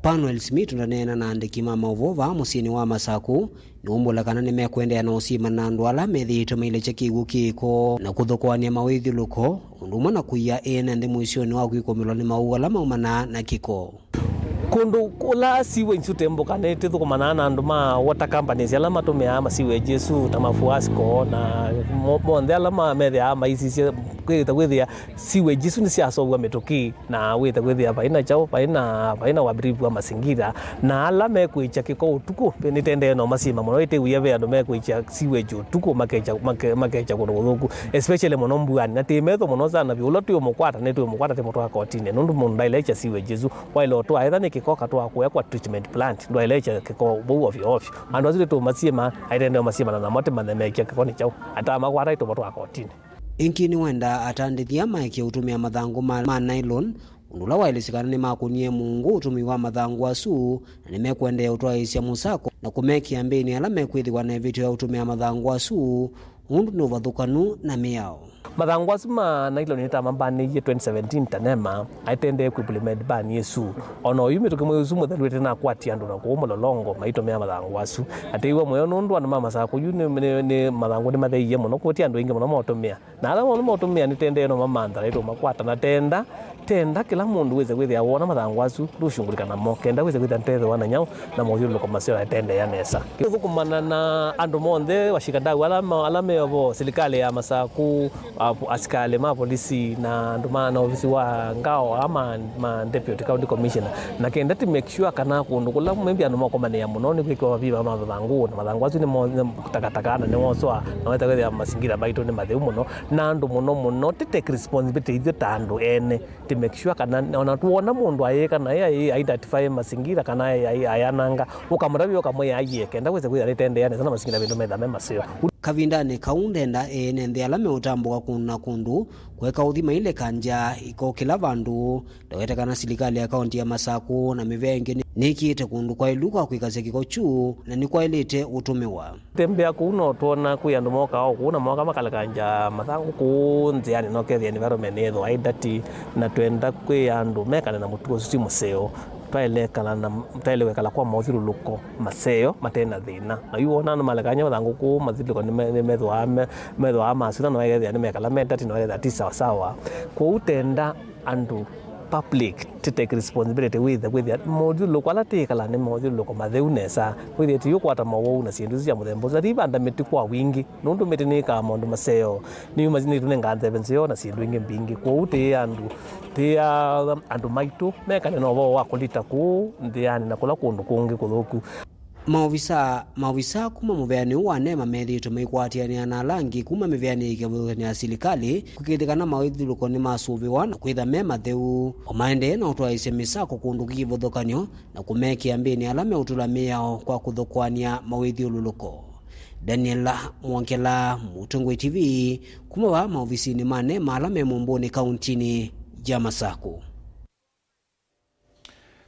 Panuel Smith ndaneena na andĩki ma maũvoo vaa mũsyĩnĩ wa Masakũ, nĩwaumbũla kana nĩmekũendeea na ũsyĩmana na andũ ala methĩĩtwe mailekya kĩw'ũ kĩko na kũthũkũanĩa mawĩthyũlũko, ũndũ ũmwe na kũia ene nthĩ mũisyonĩ wa kwĩkũmĩlwa nĩ maũũ ala maumanaa na kĩko. Kũndũ kũla sewage ũtembũkanĩte, tũthũkũmanaa na andũ ma water companies ala matũmĩaa ma sewage ĩsu, ta ma Fuasco, na mo-, monthe ala ma-, methĩawa maisisye kwĩta kwĩthĩa sewage isu nĩsyaseũvw'a mĩtũkĩ, na wĩte kwĩthĩa vai na kyaũ, vai na, vai na ũathirifu wa masingira, na ala mekwĩkya kĩko ũtukũ nĩtendee no masyĩma mũno. Ĩtĩ wia ve andũ mekwĩkya sewage ũtukũ, makekya, make-, makekya kũndũ kũthũku, especially mũno mbuanĩ, na tĩ metho mũno sana vyũ. Ũla twĩũmũkwata, nĩtwĩũmũkwata tĩmũtwaa kotinĩ, nũndũ mũndũ ndaĩle ekya sewage ĩsu. Waĩle ũtwaa, etha nĩ kĩko, katwaa kũya kwa treatment plant, ndwaĩle ekya kĩko vau ovyo ovyo. Andũ asu nĩtũmasyĩma, aitendee masyĩmana namo, tĩmanye mekya kĩko nĩ kyaũ. Atamakwata, ĩtũmatwaa kotinĩ. Ĩngĩ nĩwendaa atandĩthya maekie ũtũmĩa mathangũ ma, ma nylon, ũndũ ũla waelesya kana nĩmakũnie mũungu ũtũmĩi wa mathangũ asu, na nĩmekũendeea ũtwaĩĩsya mũsako na kũmekĩa mbĩnĩ ala mekwĩthĩwa na ĩvĩtyo ya ũtũmĩa mathangũ asu, ũndũ nĩ ũvathũkanu na mĩao. Mathangũ asu ma nylon nĩtamambanĩie twenty seventeen ta NEMA aitendee kũimplement ban ĩsu. O na oyu mĩtũkĩ mwei ũsu mũthelu ĩtĩnakwatia andũ na kũu Mũlolongo maitũmĩa mathangũ asu. Atĩĩwa mũyo nũndũ andũ ma Masakũ yu nĩ, nĩ, nĩ mathangũ nĩmatheeie mũno, kũti andũ aingĩ mũno maũtũmĩa. Na ala nĩmaũtũmĩa nĩtendee no mamantha na ĩtũmakwata na tenda, tenda kĩla mũndũ wĩse kwĩthĩa woona mathangũ asu ndũshungulika namo, kenda wĩse kwĩthĩa nĩtethĩwa na nyaũ na mothyũlũlũko maseo na ĩtendeea nesa. Kũthũkũmana na andũ monthe, washikadau ala ma-, ala meovo, silikalĩ ya Masakũ, a-, asikalĩ ma polisi na andũ ma, na ovisi wa ngao, ama ma deputy county commissioner, na kenda ti make sure kana kũndũ kũla maybe andũ makomanĩa mũno nĩ kwĩkĩwa maviva ma mathangũ, na mathangũ asu nĩ mo-, nĩ takataka na nĩ woswa, na weta kwĩthĩa masingira maitũ nĩ matheu mũno, na andũ mũno mũno ti take responsibility ithyĩ ta andũ ene, ti make sure kana ona tuona mũndũ ayĩka na ĩ ai-, identify masingira kana ai-, ai-, ayananga, ũkamũtavya ũkamwĩa aiye, kenda wĩse kwĩthĩa nĩtendeea nesa na masingira maitũ metha me maseo. Kavindanĩ kau, ndenda ene nthĩ ala meũtambũka kũndũ na kũndũ kũeka ũthi mailekangya iko kĩla vandũ. Ndaweta kana silikalĩ ya kaunti ya Masakũ na mĩvĩa ĩngĩ nĩ-, nĩkĩĩte kũndũ kwaĩlu kwa kwĩkasya kĩko kyu na nĩkwaĩlĩte ũtũmĩwa. Tembea kũu no twona kwĩ andũ mokaa o kũu na moka makalekangya mathangũ kũu nzĩanĩ, no kethĩa environment yĩthwa ĩ ndati, na twenda kwĩ andũ mekane na mũtuo ũsu ti mũseo. Twaĩle kala na, twaĩle kwĩkala kwa maũthyũlũlũko maseo mate na thĩna. Na yu wona andũ malekangya mathangũ kũu mathyũlũlũko nĩme-, nĩmethĩwa me-, methĩwa masũna na wekethĩa nĩmekala me ndati na wekethĩa ti sawasawa. Kwoou tenda andũ public ti take responsibility with kwĩthĩa maũthyũlũlũko ala tĩĩkala nĩ maũthyũlũlũko matheu nesa. Kwĩthĩa tũiũkwata mawau na syĩndũ isu sya mũthemba ũsu. Na ti vanda mĩtĩ kwa wingĩ, nũndũ mĩtĩ nĩĩkaa maũndũ maseo. Nĩyuma nĩtũnengaa nzeve nzeo na syĩndũ ingĩ mbingĩ. Kwoou tĩĩa andũ, tĩĩa andũ maitũ mekane na ũvoo wa kũlita kũu nzĩanĩ na kũla kũndũ kũngĩ kũthũku. Maovisa, maovisa kuma mũvĩanĩ ũũ wa NEMA methĩĩtwe maikwatĩanĩa na ala angĩ kuma mĩvĩanĩ ya kĩvathũkany'o ya silikalĩ kũĩkĩĩthya kana maũthyũlũlũko nĩmasũvĩwa na kwĩtha me matheu. O maendee na ũtwaĩĩsya mĩsako kũndũ kĩ kĩvathũkany'o na kũmekĩa mbĩnĩ ala meũtũla mĩao kwa kũthũkũanĩa mawĩthyũlũlũko. Daniel Mwongela, Mũtongoi T V, kuma vaa maovisinĩ ma NEMA ala me Mũmbũnĩ kauntinĩ ya Masakũ.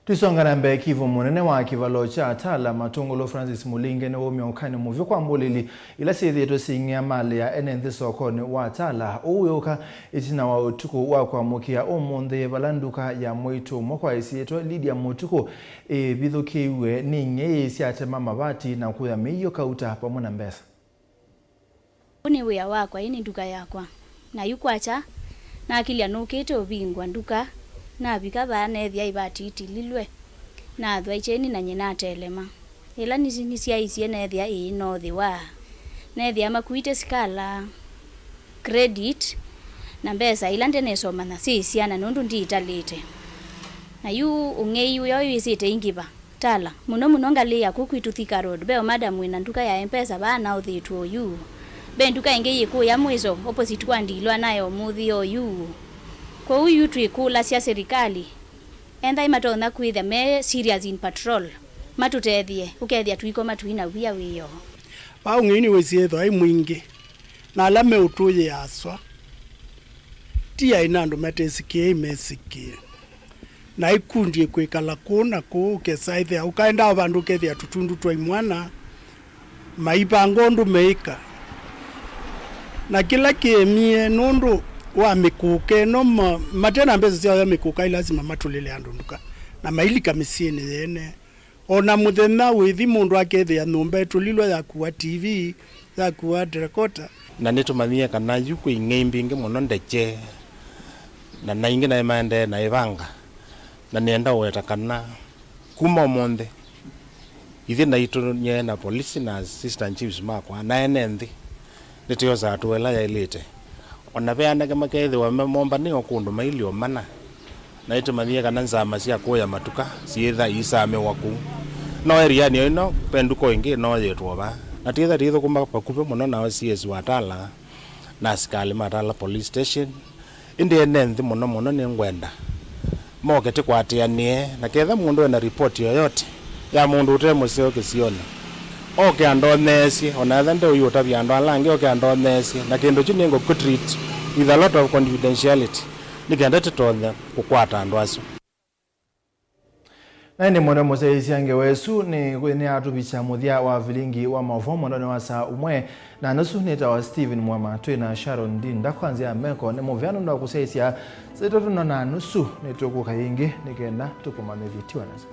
Tũisonga na mbee, Kivu, mũnene wa kĩvalo kya Tala Matũngũlũ Francis Mũlinge nĩwaumya ũkany'o mũvyũ kwa mbũlĩli ila syĩthĩĩtwe siing'ĩa malĩ ya ene nthĩ sokonĩ wa Tala. Ũu wĩũka ĩtina wa ũtukũ wa kwamũkĩa ũmũnthĩ, vala nduka ya mwĩĩtu ũmwe kwa ĩsyĩtwa Lydia Mũtukũ ĩvithũkĩiw'e nĩ ing'ei syatema mavati na kũya mĩio kauta vamwe na mbesa. Ũũ nĩ wĩa wakwa, ĩĩ nĩ nduka yakwa. Na yu kwakya, nakilya nũkĩte ũvingũa nduka, navika vaa neethĩa ĩvati itililwe, nathwa ĩkyeni na nyie natelema. Ĩla nĩ-, nĩsyaisye neethĩa ĩĩ noothĩwa. Neethĩa makuĩte sikala, credit, na mbesa ila ndenesomanya syĩ syana nũndũ ndiitalĩte. Na yu ũng'ei ũyoo wĩsĩte ingĩva. Tala, mũno mũno ngalĩ ya kũu kwitũ Thika Road, ve o madam wĩna nduka ya M-Pesa vaa anaũthĩtwe oyu. Ve nduka ĩngĩ yĩ kũya mwĩso, opposite kwa ndilwa nayo ũmũthĩ oyu. Kwoou yu twĩkũlasya serikali, ethĩwa matonya kwĩthĩa me serious in patrol, matũtethye, ũkethĩa tũikoma tũina wia wĩoo. Vaa ũng'ei nĩwĩsĩĩthwa ĩ mwingĩ, na ala meũtũyĩa aswa, ti aĩ na andũ matesĩkĩe, imesĩkĩe. Na ikundi ĩkwĩkala kũũ na kũũ, ũkesa ĩthĩa, ũkaendaa vandũ ũkethĩa tũtundu twa imwana, maivanga ũndũ meĩka. Na kĩla kĩemie nũndũ wa mĩkũka ĩno, ma-, mate na mbesa sya oya mĩkũka, ĩ lasima matũlĩle andũ nduka, na mailika mĩsyĩnĩ yene. O na mũthenya wĩthi mũndũ akethĩa nyũmba ĩtũlilwe, yakua T V, yakua decoder. Na nĩtũmanyie kana yu kwĩ ing'ei mbingĩ mũno ndekye, na, na ingĩ naĩ maendee na ĩvanga. Na nĩenda ũweta kana kuma ũmũnthĩ, ithyĩ naitũ nyie na polisi na assistant chiefs makwa na ene nthĩ, nĩtwĩosaa hatua ĩla yaĩlĩte. O na ve anake makeethĩwa me-, mombanĩe o kũndũ mailye o mana, na nĩtũmanyie kana nzama sya kũya matuka syĩtha iisamĩwa kũu. No erianĩ o ĩno, ve nduka ĩngĩ ĩnooyĩtwe o vaa. Na twĩtha tũithũkũma vakuvĩ mũno na O C S wa Tala na asikalĩ ma Tala Police Station. Ĩndĩ ene nthĩ mũno mũno nĩngwenda moke tũkwatĩanĩe, na ketha mũndũ ena ripoti yoyote ya mũndũ ũte mũseo kĩsionĩ, oke andoneesye, o na etha ndeũi ũtavya andũ ala angĩ, oke andoneesye, na kĩndũ kyu nĩngũkũ treat with a lot of confidentiality, nĩ kenda tũtonye kũkwata andũ asu. Na ĩndĩ mwendwa mũsyaĩĩsya, ngewa ĩsu nĩ, nĩyatũvikya mũthya wa vilingi wa maũvoo mwendonĩ wa saa ũmwe na nusu. Nĩtawa Stephen Mwema, twĩ na Sharon Ndinda kwa nzĩa ya meko. Nĩ mũvea nũndũ wa kũsyaĩĩsya. Saa itatũ na nusu nĩtũkũka yĩngĩ nĩ kenda tũkũmanyĩthye. Tiwa nesa.